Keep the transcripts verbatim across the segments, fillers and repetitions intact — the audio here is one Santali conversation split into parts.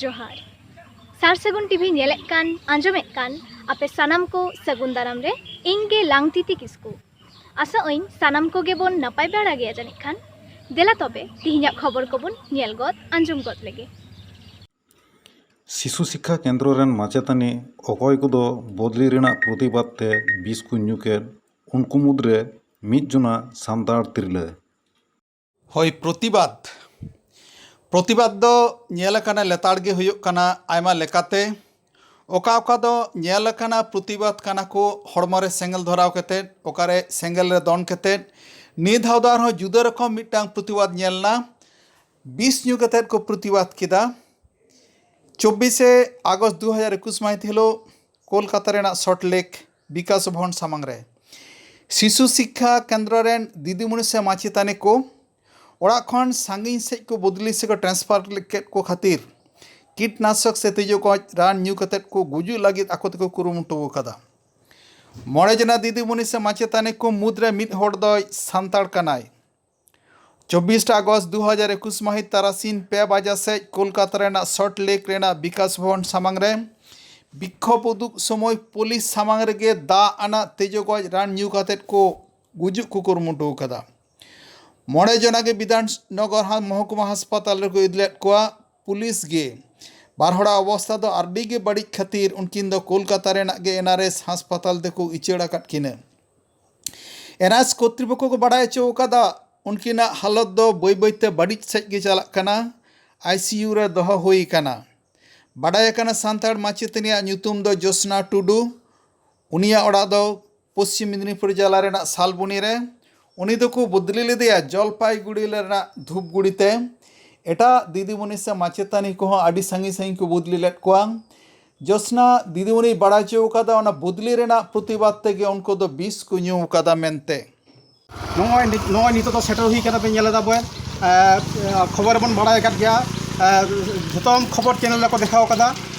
ᱡᱚᱦᱟᱨ᱾ ᱥᱟᱨ ᱥᱟᱹᱜᱩᱱ ᱴᱤᱵᱷᱤ ᱧᱮᱞᱮᱫ ᱠᱟᱱ, ᱟᱸᱡᱚᱢᱮᱫ ᱠᱟᱱ ᱟᱯᱮ ᱥᱟᱱᱟᱢ ᱠᱚ ᱥᱟᱹᱜᱩᱱ ᱫᱟᱨᱟᱢ ᱨᱮ ᱤᱧ ᱜᱮ ᱞᱟᱝᱛᱤᱛᱤ ᱠᱤᱥᱠᱩ᱾ ᱟᱥᱟᱜ ᱟᱹᱧ ᱥᱟᱱᱟᱢ ᱠᱚᱜᱮ ᱵᱚᱱ ᱱᱟᱯᱟᱭ ᱵᱟᱲᱟ ᱜᱮᱭᱟ ᱡᱟᱹᱱᱤᱡ ᱠᱷᱟᱱ᱾ ᱫᱮᱞᱟ ᱛᱚᱵᱮ ᱛᱤᱦᱤᱧᱟᱜ ᱠᱷᱚᱵᱚᱨ ᱠᱚᱵᱚᱱ ᱧᱮᱞ ᱜᱚᱫ, ᱟᱸᱡᱚᱢ ᱜᱚᱫ ᱞᱮᱜᱮ᱾ ᱥᱤᱥᱩ ᱥᱤᱠᱠᱷᱟ ᱠᱮᱱᱫᱨᱚ ᱨᱮᱱ ᱢᱟᱪᱮᱛᱟᱹᱱᱤ ᱚᱠᱚᱭ ᱠᱚᱫᱚ ᱵᱚᱫᱞᱤ ᱨᱮᱱᱟᱜ ᱯᱨᱚᱛᱤᱵᱟᱫ ᱛᱮ ᱵᱤᱥ ᱠᱚ ᱧᱩ ᱠᱮᱫ, ᱩᱱᱠᱩ ᱢᱩᱫᱽᱨᱮ ᱢᱤᱫ ᱡᱚᱱᱟ ᱥᱟᱱᱛᱟᱲ ᱛᱤᱨᱞᱟᱹ᱾ ᱦᱳᱭ, ᱯᱨᱚᱛᱤᱵᱟᱫ᱾ ᱯᱨᱚᱛᱤᱵᱟᱫ ᱫᱚ ᱧᱮᱞ ᱟᱠᱟᱱᱟ ᱞᱮᱛᱟᱲ ᱜᱮ ᱦᱩᱭᱩᱜ ᱠᱟᱱᱟ ᱟᱭᱢᱟ ᱞᱮᱠᱟᱛᱮ᱾ ᱚᱠᱟ ᱚᱠᱟ ᱫᱚ ᱧᱮᱞ ᱟᱠᱟᱱᱟ ᱯᱨᱚᱛᱤᱵᱟᱫ ᱠᱟᱱᱟ ᱠᱚ ᱦᱚᱲᱢᱚ ᱨᱮ ᱥᱮᱸᱜᱮᱞ ᱫᱷᱚᱨᱟᱣ ᱠᱟᱛᱮᱫ, ᱚᱠᱟᱨᱮ ᱥᱮᱸᱜᱮᱞ ᱨᱮ ᱫᱚᱱ ᱠᱟᱛᱮᱫ᱾ ᱱᱤᱭᱟᱹ ᱫᱷᱟᱣ ᱫᱚ ᱟᱨᱦᱚᱸ ᱡᱩᱫᱟᱹ ᱨᱚᱠᱚᱢ ᱢᱤᱫᱴᱟᱝ ᱯᱨᱚᱛᱤᱵᱟᱫ ᱧᱮᱞ ᱮᱱᱟ᱾ ᱵᱤᱥ ᱧᱩ ᱠᱟᱛᱮᱫ ᱠᱚ ᱯᱨᱚᱛᱤᱵᱟᱫ ᱠᱮᱫᱟ᱾ ᱪᱚᱵᱵᱤᱥᱮ ᱟᱜᱚᱥᱴ ᱫᱩ ᱦᱟᱡᱟᱨ ᱮᱠᱩᱥ ᱢᱟᱹᱦᱤᱛ ᱦᱤᱞᱳᱜ ᱠᱳᱞᱠᱟᱛᱟ ᱨᱮᱱᱟᱜ ᱥᱚᱞᱴ ᱞᱮᱠ ᱵᱤᱠᱟᱥ ᱵᱷᱚᱵᱚᱱ ᱥᱟᱢᱟᱝ ᱨᱮ ᱥᱤᱥᱩ ᱥᱤᱠᱠᱷᱟ ᱠᱮᱱᱫᱨᱚ ᱨᱮᱱ ᱫᱤᱫᱤᱢᱩᱱᱤ ᱥᱮ ᱢᱟᱪᱮᱛᱟᱹᱱᱤ ᱠᱚ ᱚᱲᱟᱜ ᱠᱷᱚᱱ ᱥᱟᱺᱜᱤᱧ ᱥᱮᱫ ᱠᱚ ᱵᱚᱫᱞᱤ ᱥᱮ ᱠᱚ ᱴᱨᱟᱱᱥᱯᱷᱟᱨ ᱠᱮᱫ ᱠᱚ ᱠᱷᱟᱹᱛᱤᱨ ᱠᱤᱴᱱᱟᱥᱚᱠ ᱥᱮ ᱛᱤᱡᱩ ᱜᱚᱡ ᱨᱟᱱ ᱧᱩ ᱠᱟᱛᱮᱫ ᱠᱚ ᱜᱩᱡᱩᱜ ᱞᱟᱹᱜᱤᱫ ᱟᱠᱚ ᱛᱮᱠᱚ ᱠᱩᱨᱩᱢᱩᱴᱩ ᱟᱠᱟᱫᱟ᱾ ᱢᱚᱬᱮ ᱡᱚᱱᱟ ᱫᱤᱫᱤᱢᱩᱱᱤ ᱥᱮ ᱢᱟᱪᱮᱛᱟᱹᱱᱤ ᱠᱚ ᱢᱩᱫᱽᱨᱮ ᱢᱤᱫ ᱦᱚᱲ ᱫᱚᱭ ᱥᱟᱱᱛᱟᱲ ᱠᱟᱱᱟᱭ᱾ ᱪᱚᱵᱵᱤᱥ ᱟᱜᱚᱥᱴ ᱫᱩ ᱦᱟᱡᱟᱨ ᱮᱠᱩᱥ ᱢᱟᱹᱦᱤᱛ ᱛᱟᱨᱟᱥᱤᱧ ᱯᱮ ᱵᱟᱡᱟ ᱥᱮᱫ ᱠᱳᱞᱠᱟᱛᱟ ᱨᱮᱱᱟᱜ ᱥᱚᱞᱴ ᱞᱮᱠ ᱨᱮᱱᱟᱜ ᱵᱤᱠᱟᱥ ᱵᱷᱚᱵᱚᱱ ᱥᱟᱢᱟᱝ ᱨᱮ ᱵᱤᱠᱠᱷᱳᱵ ᱩᱫᱩᱜ ᱥᱚᱢᱚᱭ ᱯᱩᱞᱤᱥ ᱥᱟᱢᱟᱝ ᱨᱮᱜᱮ ᱫᱟᱜ ᱟᱱᱟᱜ ᱛᱮᱡᱚ ᱜᱚᱡ ᱨᱟᱱ ᱧᱩ ᱠᱟᱛᱮᱫ ᱠᱚ ᱜᱩᱡᱩᱜ ᱠᱚ ᱠᱩᱨᱩᱢᱩᱴᱩ ᱟᱠᱟᱫᱟ᱾ ᱢᱚᱬᱮ ᱡᱚᱱᱟ ᱜᱮ ᱵᱤᱫᱷᱟᱱ ᱱᱚᱜᱚᱨ ᱢᱚᱦᱚᱠᱩᱢᱟ ᱦᱟᱥᱯᱟᱛᱟᱞ ᱨᱮᱠᱚ ᱤᱫᱤ ᱞᱮᱫ ᱠᱚᱣᱟ᱾ ᱯᱩᱞᱤᱥ ᱜᱮ ᱵᱟᱨ ᱦᱚᱲᱟᱜ ᱚᱵᱚᱥᱛᱷᱟ ᱫᱚ ᱟᱹᱰᱤ ᱜᱮ ᱵᱟᱹᱲᱤᱡ ᱠᱷᱟᱹᱛᱤᱨ ᱩᱱᱠᱤᱱ ᱫᱚ ᱠᱳᱞᱠᱟᱛᱟ ᱨᱮᱱᱟᱜ ᱜᱮ ᱮᱱ ᱟᱨ ᱮᱥ ᱦᱟᱥᱯᱟᱛᱟᱞ ᱛᱮᱠᱚ ᱩᱪᱟᱹᱲ ᱟᱠᱟᱫ ᱠᱤᱱᱟᱹ᱾ ᱮᱱ ᱟᱨ ᱮᱥ ᱠᱚᱨᱛᱨᱤᱯᱚᱠᱠᱷᱚ ᱠᱚ ᱵᱟᱰᱟᱭ ᱦᱚᱪᱚ ᱟᱠᱟᱫᱟ, ᱩᱱᱠᱤᱱᱟᱜ ᱦᱟᱞᱚᱛ ᱫᱚ ᱵᱟᱹᱭ ᱵᱟᱹᱭᱛᱮ ᱵᱟᱹᱲᱤᱡ ᱥᱮᱫ ᱜᱮ ᱪᱟᱞᱟᱜ ᱠᱟᱱᱟ᱾ ᱟᱭ ᱥᱤ ᱭᱩ ᱨᱮ ᱫᱚᱦᱚ ᱦᱩᱭ ᱟᱠᱟᱱᱟ᱾ ᱵᱟᱰᱟᱭ ᱟᱠᱟᱱᱟ ᱥᱟᱱᱛᱟᱲ ᱢᱟᱪᱮᱛᱟᱹᱱᱤᱭᱟᱜ ᱧᱩᱛᱩᱢ ᱫᱚ ᱡᱳᱥᱱᱟ ᱴᱩᱰᱩ᱾ ᱩᱱᱤᱭᱟᱜ ᱚᱲᱟᱜ ᱫᱚ ᱯᱚᱥᱪᱤᱢ ᱢᱮᱫᱽᱱᱤᱯᱩᱨ ᱡᱮᱞᱟ ᱨᱮᱱᱟᱜ ᱥᱟᱞᱵᱚᱱᱤ ᱨᱮ᱾ ᱩᱱᱤ ᱫᱚᱠᱚ ᱵᱚᱫᱞᱤ ᱞᱮᱫᱮᱭᱟ ᱡᱚᱞᱯᱟᱭᱜᱩᱲᱤ ᱨᱮᱱᱟᱜ ᱫᱷᱩᱯᱜᱩᱲᱤ ᱛᱮ᱾ ᱮᱴᱟᱜ ᱫᱤᱫᱤᱢᱩᱱᱤ ᱥᱮ ᱢᱟᱪᱮᱛᱟᱹᱱᱤ ᱠᱚᱦᱚᱸ ᱟᱹᱰᱤ ᱥᱟᱺᱜᱤᱧ ᱥᱟᱺᱜᱤᱧ ᱠᱚ ᱵᱚᱫᱞᱤ ᱞᱮᱫ ᱠᱚᱣᱟ᱾ ᱡᱳᱥᱱᱟ ᱫᱤᱫᱤᱢᱩᱱᱤᱭ ᱵᱟᱲᱟᱭ ᱦᱚᱪᱚ ᱟᱠᱟᱫᱟ, ᱚᱱᱟ ᱵᱚᱫᱞᱤ ᱨᱮᱱᱟᱜ ᱯᱨᱚᱛᱤᱵᱟᱫ ᱛᱮᱜᱮ ᱩᱱᱠᱩ ᱫᱚ ᱵᱤᱥ ᱠᱚ ᱧᱩ ᱟᱠᱟᱫᱟ ᱢᱮᱱᱛᱮ᱾ ᱱᱚᱜᱼᱚᱭ ᱱᱤᱛ-, ᱱᱚᱜᱼᱚᱭ ᱱᱤᱛᱚᱜ ᱫᱚ ᱥᱮᱴᱮᱨ ᱦᱩᱭ ᱠᱟᱱᱟ, ᱯᱮ ᱧᱮᱞ ᱮᱫᱟ ᱵᱚᱱ, ᱮ, ᱠᱷᱚᱵᱚᱨ ᱨᱮᱵᱚᱱ ᱵᱟᱲᱟᱭ ᱟᱠᱟᱫ ᱜᱮᱭᱟ, ᱮ, ᱡᱷᱚᱛᱚ ᱠᱷᱚᱵᱚᱨ ᱪᱮᱱᱮᱞ ᱨᱮᱠᱚ ᱫᱮᱠᱷᱟᱣ ᱟᱠᱟᱫᱟ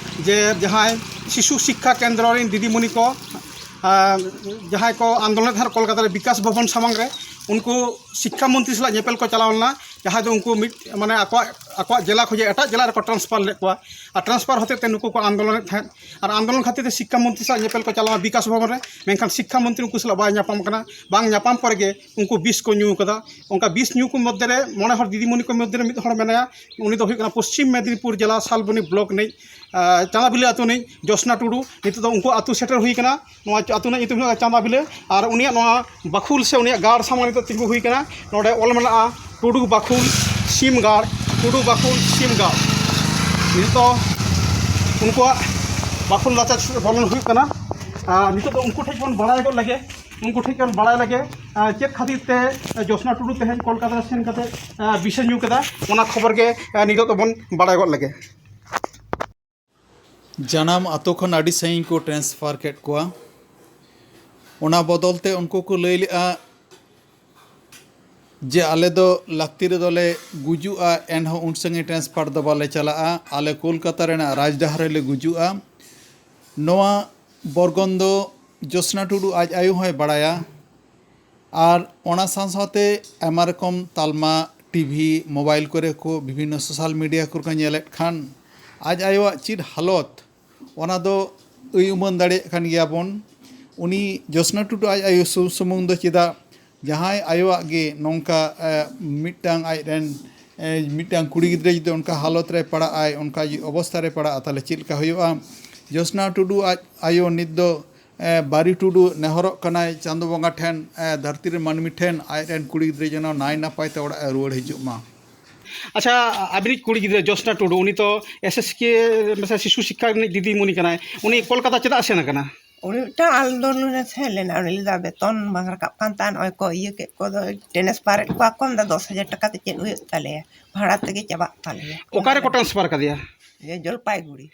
ᱡᱮ ᱡᱟᱦᱟᱸᱭ ᱥᱤᱥᱩ ᱥᱤᱠᱠᱷᱟ ᱠᱮᱱᱫᱨᱚ ᱨᱮᱱ ᱫᱤᱫᱤᱢᱩᱱᱤ ᱠᱚ ᱟᱨ ᱡᱟᱦᱟᱸᱭ ᱠᱚ ᱟᱱᱫᱳᱞᱚᱱᱮᱫ ᱛᱟᱦᱮᱸᱫ ᱠᱳᱞᱠᱟᱛᱟ ᱨᱮ ᱵᱤᱠᱟᱥ ᱵᱷᱚᱵᱚᱱ ᱥᱟᱢᱟᱝ ᱨᱮ, ᱩᱱᱠᱩ ᱥᱤᱠᱠᱷᱟ ᱢᱚᱱᱛᱨᱤ ᱥᱟᱞᱟᱜ ᱧᱮᱯᱮᱞ ᱠᱚ ᱪᱟᱞᱟᱣ ᱞᱮᱱᱟ, ᱡᱟᱦᱟᱸᱭ ᱫᱚ ᱩᱱᱠᱩ ᱢᱤᱫ, ᱢᱟᱱᱮ, ᱟᱠᱚᱣᱟᱜ, ᱟᱠᱚᱣᱟᱜ ᱡᱮᱞᱟ ᱠᱷᱚᱱ ᱮᱴᱟᱜ ᱡᱮᱞᱟ ᱨᱮᱠᱚ ᱴᱨᱟᱱᱥᱯᱷᱟᱨ ᱞᱮᱫ ᱠᱚᱣᱟ᱾ ᱟᱨ ᱴᱨᱟᱱᱥᱯᱷᱟᱨ ᱦᱚᱛᱮᱡ ᱛᱮ ᱱᱩᱠᱩ ᱠᱚ ᱟᱱᱫᱳᱞᱚᱱᱮᱫ ᱛᱟᱦᱮᱸᱫ᱾ ᱟᱨ ᱟᱱᱫᱳᱞᱚᱱ ᱠᱷᱟᱹᱛᱤᱨ ᱛᱮ ᱥᱤᱠᱠᱷᱟ ᱢᱚᱱᱛᱨᱤ ᱥᱟᱞᱟᱜ ᱧᱮᱯᱮᱞ ᱠᱚ ᱪᱟᱞᱟᱣᱟ ᱵᱤᱠᱟᱥ ᱵᱷᱚᱵᱚᱱ ᱨᱮ, ᱢᱮᱱᱠᱷᱟᱱ ᱥᱤᱠᱠᱷᱟ ᱢᱚᱱᱛᱨᱤ ᱩᱱᱠᱩ ᱥᱟᱞᱟᱜ ᱵᱟᱭ ᱧᱟᱯᱟᱢ ᱠᱟᱱᱟ, ᱵᱟᱝ ᱧᱟᱯᱟᱢ ᱯᱚᱨᱮ ᱜᱮ ᱩᱱᱠᱩ ᱵᱤᱥ ᱠᱚ ᱧᱩ ᱠᱟᱫᱟ᱾ ᱚᱱᱠᱟ ᱵᱤᱥ ᱧᱩ ᱠᱚ ᱢᱚᱫᱽᱫᱷᱮ ᱨᱮ ᱢᱚᱬᱮ ᱦᱚᱲ ᱫᱤᱫᱤᱢᱩᱱᱤ ᱠᱚ ᱢᱚᱫᱽᱫᱷᱮ ᱨᱮ ᱢᱤᱫ ᱦᱚᱲ ᱢᱮᱱᱟᱭᱟ, ᱩᱱᱤ ᱫᱚ ᱦᱩᱭᱩᱜ ᱠᱟᱱᱟ ᱯᱚᱥᱪᱤᱢ ᱢᱮᱫᱽᱱᱤᱯᱩᱨ ᱡᱮᱞᱟ ᱥᱟᱞᱵᱚᱱᱤ ᱵᱞᱚᱠ ᱨᱤᱱᱤᱡ, ᱟᱸ, ᱪᱟᱸᱫᱟᱵᱤᱞᱟᱹ ᱟᱹᱛᱩ ᱨᱤᱱᱤᱡ ᱡᱳᱥᱱᱟ ᱴᱩᱰᱩ᱾ ᱱᱤᱛᱚᱜ ᱫᱚ ᱩᱱᱠᱩ ᱟᱹᱛᱩ ᱥᱮᱴᱮᱨ ᱦᱩᱭ ᱠᱟᱱᱟ᱾ ᱱᱚᱣᱟ ᱟᱹᱛᱩ ᱨᱮᱱᱟᱜ ᱧᱩᱛᱩᱢ ᱦᱩᱭᱩᱜ ᱠᱟᱱᱟ ᱪᱟᱸᱫᱟᱵᱤᱞᱟᱹ᱾ ᱟᱨ ᱩᱱᱤᱭᱟᱜ ᱱᱚᱣᱟ ᱵᱟᱠᱷᱩᱞ ᱥᱮ ᱩᱱᱤᱭᱟᱜ ᱜᱟᱲ ᱥᱟᱢᱟᱝ ᱱᱤᱛᱚᱜ ᱛᱤᱸᱜᱩ ᱦᱩᱭ ᱠᱟᱱᱟ᱾ ᱱᱚᱰᱮ ᱚᱞ ᱢᱮᱱᱟᱜᱼᱟ, "ᱴᱩᱰᱩ ᱵᱟᱠᱷᱩᱞ ᱥᱤᱢ ᱜᱟᱲ, ᱴᱩᱰᱩ ᱵᱟᱠᱷᱩᱞ ᱥᱤᱢ ᱜᱟᱲ᱾" ᱱᱤᱛᱚᱜ ᱩᱱᱠᱩᱣᱟᱜ ᱵᱟᱠᱷᱩᱞ ᱨᱟᱪᱟ ᱵᱚᱞᱚᱱ ᱦᱩᱭᱩᱜ ᱠᱟᱱᱟ᱾ ᱟᱨ ᱱᱤᱛᱚᱜ ᱫᱚ ᱩᱱᱠᱩ ᱴᱷᱮᱱ ᱵᱚᱱ ᱵᱟᱲᱟᱭ ᱜᱚᱫ ᱞᱮᱜᱮ, ᱩᱱᱠᱩ ᱴᱷᱮᱱ ᱵᱚᱱ ᱵᱟᱲᱟᱭ ᱞᱮᱜᱮ, ᱟᱨ ᱪᱮᱫ ᱠᱷᱟᱹᱛᱤᱨ ᱛᱮ ᱡᱳᱥᱱᱟ ᱴᱩᱰᱩ ᱛᱮᱦᱮᱧ ᱠᱳᱞᱠᱟᱛᱟ ᱨᱮ ᱥᱮᱱ ᱠᱟᱛᱮ, ᱟᱨ, ᱵᱤᱥᱮ ᱧᱩ ᱠᱮᱫᱟ, ᱚᱱᱟ ᱠᱷᱚᱵᱚᱨ ᱜᱮ, ᱟᱨ, ᱱᱤᱛᱚᱜ ᱫᱚᱵᱚᱱ ᱵᱟᱲᱟᱭ ᱜᱚᱫ ᱞᱮᱜᱮ᱾ ᱡᱟᱱᱟᱢ ᱟᱛᱳ ᱠᱷᱚᱱ ᱟᱹᱰᱤ ᱥᱟᱺᱜᱤᱧ ᱠᱚ ᱴᱨᱟᱱᱥᱯᱷᱟᱨ ᱠᱮᱫ ᱠᱚᱣᱟ᱾ ᱚᱱᱟ ᱵᱚᱫᱚᱞ ᱛᱮ ᱩᱱᱠᱩ ᱠᱚ ᱞᱟᱹᱭ ᱞᱮᱫᱼᱟ ᱡᱮ ᱟᱞᱮ ᱫᱚ ᱞᱟᱹᱠᱛᱤ ᱨᱮᱫᱚ ᱞᱮ ᱜᱩᱡᱩᱜᱼᱟ, ᱮᱱᱦᱚᱸ ᱩᱱ ᱥᱟᱺᱜᱤᱧ ᱴᱨᱟᱱᱥᱯᱷᱟᱨ ᱫᱚ ᱵᱟᱞᱮ ᱪᱟᱞᱟᱜᱼᱟ, ᱟᱞᱮ ᱠᱳᱞᱠᱟᱛᱟ ᱨᱮᱱᱟᱜ ᱨᱟᱡᱽᱰᱟᱦᱟᱨ ᱨᱮᱞᱮ ᱜᱩᱡᱩᱜᱼᱟ᱾ ᱱᱚᱣᱟ ᱵᱚᱨᱜᱚᱱ ᱫᱚ ᱡᱳᱥᱱᱟ ᱴᱩᱰᱩ ᱟᱡ ᱟᱭᱳ ᱦᱚᱸᱭ ᱵᱟᱲᱟᱭᱟ᱾ ᱟᱨ ᱚᱱᱟ ᱥᱟᱶ ᱥᱟᱶᱛᱮ ᱟᱭᱢᱟ ᱨᱚᱠᱚᱢ ᱛᱟᱞᱢᱟ, ᱴᱤᱵᱷᱤ, ᱢᱳᱵᱟᱭᱤᱞ ᱠᱚᱨᱮ ᱠᱚ, ᱵᱤᱵᱷᱤᱱᱱᱚ ᱥᱳᱥᱟᱞ ᱢᱤᱰᱤᱭᱟ ᱠᱚᱨᱮ ᱠᱚ ᱧᱮᱞᱮᱫ ᱠᱷᱟᱱ, ᱟᱡ ᱟᱭᱳᱣᱟᱜ ᱪᱮᱫ ᱦᱟᱞᱚᱛ, ᱚᱱᱟ ᱫᱚ ᱟᱹᱭ ᱩᱢᱟᱹᱱ ᱫᱟᱲᱮᱭᱟᱜ ᱠᱟᱱ ᱜᱮᱭᱟ ᱵᱚᱱ᱾ ᱩᱱᱤ ᱡᱳᱥᱱᱟ ᱴᱩᱰᱩ ᱟᱡ ᱟᱭᱳ ᱥᱩ-, ᱥᱩᱢᱩᱝ ᱫᱚ ᱪᱮᱫᱟᱜ, ᱡᱟᱦᱟᱸᱭ ᱟᱭᱳᱣᱟᱜ ᱜᱮ ᱱᱚᱝᱠᱟ, ᱮ, ᱢᱤᱫᱴᱟᱝ ᱟᱡ ᱨᱮᱱ, ᱮ, ᱢᱤᱫᱴᱟᱝ ᱠᱩᱲᱤ ᱜᱤᱫᱽᱨᱟᱹ ᱡᱩᱫᱤ ᱚᱱᱠᱟ ᱦᱟᱞᱚᱛ ᱨᱮ ᱯᱟᱲᱟᱜ ᱟᱭ, ᱚᱱᱠᱟ ᱡᱩᱫᱤ ᱚᱵᱚᱥᱛᱷᱟ ᱨᱮ ᱯᱟᱲᱟᱜᱼᱟ, ᱛᱟᱦᱚᱞᱮ ᱪᱮᱫ ᱞᱮᱠᱟ ᱦᱩᱭᱩᱜᱼᱟ? ᱡᱳᱥᱱᱟ ᱴᱩᱰᱩ ᱟᱡ ᱟᱭᱳ ᱱᱤᱛ ᱫᱚ, ᱮ, ᱵᱟᱹᱨᱤ ᱴᱩᱰᱩ ᱱᱮᱦᱚᱨᱚᱜ ᱠᱟᱱᱟᱭ ᱪᱟᱸᱫᱚ ᱵᱚᱸᱜᱟ ᱴᱷᱮᱱ, ᱮ, ᱫᱷᱟᱹᱨᱛᱤ ᱨᱮᱱ ᱢᱟᱹᱱᱢᱤ ᱴᱷᱮᱱ, ᱟᱡ ᱨᱮᱱ ᱠᱩᱲᱤ ᱜᱤᱫᱽᱨᱟᱹ ᱡᱮᱱᱚ ᱱᱟᱭ ᱱᱟᱯᱟᱭ ᱛᱮ ᱚᱲᱟᱜ ᱮ ᱨᱩᱣᱟᱹᱲ ᱦᱤᱡᱩᱜ ᱢᱟ᱾ ᱟᱪᱪᱷᱟ, ᱟᱵᱤᱱᱤᱡ ᱠᱩᱲᱤ ᱜᱤᱫᱽᱨᱟᱹ ᱡᱳᱥᱱᱟ ᱴᱩᱰᱩ, ᱩᱱᱤ ᱛᱚ ᱮᱥ ᱮᱥ ᱠᱮ ᱥᱮ ᱥᱤᱥᱩ ᱥᱤᱠᱠᱷᱟ ᱨᱤᱱᱤᱡ ᱫᱤᱫᱤᱢᱩᱱᱤ ᱠᱟᱱᱟᱭ, ᱩᱱᱤ ᱠᱳᱞᱠᱟᱛᱟ ᱪᱮᱫᱟᱜ ᱮ ᱥᱮᱱ ᱟᱠᱟᱱᱟ? ᱩᱱᱤ ᱢᱤᱫᱴᱟᱝ ᱟᱱᱫᱳᱞᱚᱱ ᱮ ᱛᱟᱦᱮᱸ ᱞᱮᱱᱟ, ᱩᱱᱤ ᱞᱟᱹᱭᱫᱟ ᱵᱮᱛᱚᱱ ᱵᱟᱝ ᱨᱟᱠᱟᱵ ᱠᱟᱱ ᱛᱟᱭᱟ, ᱱᱚᱜᱼᱚᱭ ᱠᱚ ᱤᱭᱟᱹ ᱠᱮᱫ ᱠᱚᱫᱚ, ᱴᱨᱟᱱᱥᱯᱷᱟᱨ ᱮᱫ ᱠᱚᱣᱟ ᱠᱚ, ᱢᱮᱱᱫᱟ ᱫᱚᱥ ᱦᱟᱡᱟᱨ ᱴᱟᱠᱟ ᱛᱮ ᱪᱮᱫ ᱦᱩᱭᱩᱜ ᱛᱟᱞᱮᱭᱟ, ᱵᱷᱟᱲᱟ ᱛᱮᱜᱮ ᱪᱟᱵᱟᱜ ᱛᱟᱞᱮᱭᱟ᱾ ᱚᱠᱟ ᱨᱮᱠᱚ ᱴᱨᱟᱱᱥᱯᱷᱟᱨ ᱠᱟᱫᱮᱭᱟ? ᱤᱭᱟᱹ, ᱡᱚᱞᱯᱟᱭᱜᱩᱲᱤ᱾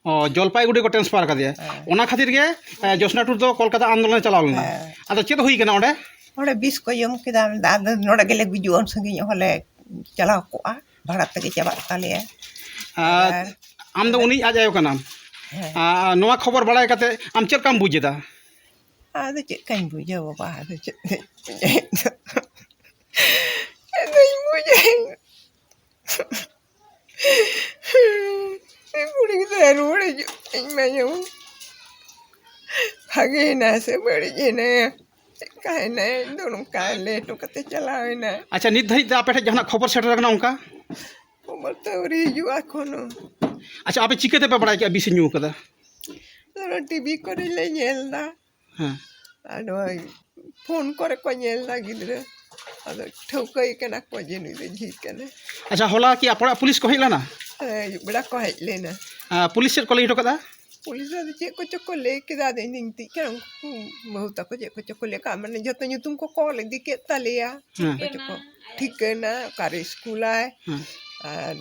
ᱚ, ᱡᱚᱞᱯᱟᱭᱜᱩᱲᱤ ᱠᱚ ᱴᱨᱟᱱᱥᱯᱷᱟᱨ ᱠᱟᱫᱮᱭᱟ᱾ ᱦᱮᱸ᱾ ᱚᱱᱟ ᱠᱷᱟᱹᱛᱤᱨ ᱜᱮ, ᱮ, ᱡᱳᱥᱱᱟ ᱴᱩᱰᱩ ᱫᱚ ᱠᱳᱞᱠᱟᱛᱟ ᱟᱱᱫᱳᱞᱚᱱᱮ ᱪᱟᱞᱟᱣ ᱞᱮᱱᱟ᱾ ᱦᱮᱸ᱾ ᱟᱫᱚ ᱪᱮᱫ ᱦᱩᱭ ᱠᱟᱱᱟ ᱚᱸᱰᱮ? ᱚᱸᱰᱮ ᱵᱤᱥ ᱠᱚ ᱡᱚᱢ ᱠᱮᱫᱟ, ᱢᱮᱱᱫᱟ, "ᱟᱫᱚ ᱱᱚᱰᱮ ᱜᱮᱞᱮ ᱜᱩᱡᱩᱜᱼᱟ, ᱩᱱ ᱥᱟᱺᱜᱤᱧ ᱦᱚᱸᱞᱮ ᱪᱟᱞᱟᱣ ᱠᱚᱜᱼᱟ, ᱵᱷᱟᱲᱟ ᱛᱮᱜᱮ ᱪᱟᱵᱟᱜ ᱛᱟᱞᱮᱭᱟ᱾" ᱟᱨ ᱟᱨ ᱟᱢ ᱫᱚ ᱩᱱᱤ ᱟᱡ ᱟᱭᱳ ᱠᱟᱱᱟᱢ᱾ ᱦᱮᱸ᱾ ᱟᱨ ᱱᱚᱣᱟ ᱠᱷᱚᱵᱚᱨ ᱵᱟᱲᱟᱭ ᱠᱟᱛᱮ ᱟᱢ ᱪᱮᱫ ᱞᱮᱠᱟᱢ ᱵᱩᱡ ᱮᱫᱟ? ᱟᱫᱚ ᱪᱮᱫ ᱠᱟᱧ ᱵᱩᱡᱟ ᱵᱟᱵᱟ, ᱟᱫᱚ ᱪᱮᱫ ᱫᱚᱧ ᱵᱩᱡᱟ ᱤᱧ ᱫᱚ᱾ ᱪᱮᱫ ᱫᱚᱧ ᱵᱩᱡᱟ ᱤᱧ ᱫᱚ᱾ ᱩᱱᱤ ᱠᱩᱲᱤ ᱜᱤᱫᱽᱨᱟᱹ ᱨᱩᱣᱟᱹᱲ ᱦᱤᱡᱩᱜ ᱤᱧ ᱢᱟ ᱡᱮᱢᱚᱱ ᱵᱷᱟᱜᱮᱭᱮᱱᱟᱭ ᱥᱮ ᱵᱟᱹᱲᱤᱡ ᱮᱱᱟᱭ, ᱪᱮᱫᱠᱟᱭᱮᱱᱟᱭ, ᱤᱧ ᱫᱚ ᱱᱚᱝᱠᱟ ᱞᱮ ᱦᱚᱴᱚ ᱠᱟᱛᱮ ᱪᱟᱞᱟᱣ ᱮᱱᱟᱭ᱾ ᱟᱪᱪᱷᱟ, ᱱᱤᱛ ᱫᱷᱟᱹᱨᱤᱡ ᱛᱮ ᱟᱯᱮ ᱴᱷᱮᱱ ᱡᱟᱦᱟᱱᱟᱜ ᱠᱷᱚᱵᱚᱨ ᱥᱮᱴᱮᱨ ᱟᱠᱟᱱᱟ ᱚᱱᱠᱟ? ᱠᱷᱚᱵᱚᱨ ᱛᱚ ᱟᱹᱣᱨᱤ ᱦᱤᱡᱩᱜᱼᱟ ᱮᱠᱷᱚᱱᱳ᱾ ᱟᱪᱪᱷᱟ, ᱟᱯᱮ ᱪᱤᱠᱟᱹ ᱛᱮᱯᱮ ᱵᱟᱲᱟᱭ ᱠᱮᱫᱟ ᱵᱤᱥ ᱮ ᱧᱩ ᱠᱟᱫᱟ? ᱫᱷᱚᱨᱚ, ᱴᱤᱵᱷᱤ ᱠᱚᱨᱮ ᱞᱮ ᱧᱮᱞ ᱮᱫᱟ᱾ ᱦᱮᱸ᱾ ᱟᱨ ᱱᱚᱜᱼᱚᱭ ᱯᱷᱳᱱ ᱠᱚᱨᱮ ᱠᱚ ᱧᱮᱞ ᱮᱫᱟ ᱜᱤᱫᱽᱨᱟᱹ, ᱟᱫᱚ ᱴᱷᱟᱹᱣᱠᱟᱹᱭ ᱠᱟᱱᱟ ᱠᱚ ᱡᱮ ᱱᱩᱭ ᱫᱚ ᱡᱷᱤ ᱠᱟᱱᱟᱭ᱾ ᱟᱪᱪᱷᱟ, ᱦᱚᱞᱟ ᱠᱤ ᱟᱯᱮ ᱚᱲᱟᱜ ᱯᱩᱞᱤᱥ ᱠᱚ ᱦᱮᱡ ᱞᱮᱱᱟ? ᱦᱮᱸ, ᱟᱹᱭᱩᱵ ᱵᱮᱲᱟ ᱠᱚ ᱦᱮᱡ ᱞᱮᱱᱟ᱾ ᱟᱨ ᱯᱩᱞᱤᱥ ᱪᱮᱫ ᱠᱚ ᱞᱟᱹᱭ ᱦᱚᱴᱚ ᱠᱟᱫᱟ? ᱯᱩᱞᱤᱥ ᱫᱚ ᱟᱫᱚ ᱪᱮᱫ ᱠᱚᱪᱚ ᱠᱚ ᱞᱟᱹᱭ ᱠᱮᱫᱟ, ᱟᱫᱚ ᱤᱧ ᱫᱚᱧ ᱜᱤᱛᱤᱡ ᱠᱟᱱᱟ, ᱩᱱᱠᱩ ᱵᱟᱹᱦᱩ ᱛᱟᱠᱚ ᱪᱮᱫ ᱠᱚᱪᱚ ᱠᱚ ᱞᱟᱹᱭ ᱠᱟᱜ, ᱢᱟᱱᱮ ᱡᱷᱚᱛᱚ ᱧᱩᱛᱩᱢ ᱠᱚ ᱠᱚᱞ ᱤᱫᱤ ᱠᱮᱫ ᱛᱟᱞᱮᱭᱟ᱾ ᱦᱮᱸ᱾ ᱪᱮᱫ ᱠᱚᱪᱚ ᱠᱚ, ᱴᱷᱤᱠᱟᱹᱱᱟ, ᱚᱠᱟᱨᱮ ᱤᱥᱠᱩᱞᱟᱭ, ᱦᱮᱸ᱾ ᱟᱨ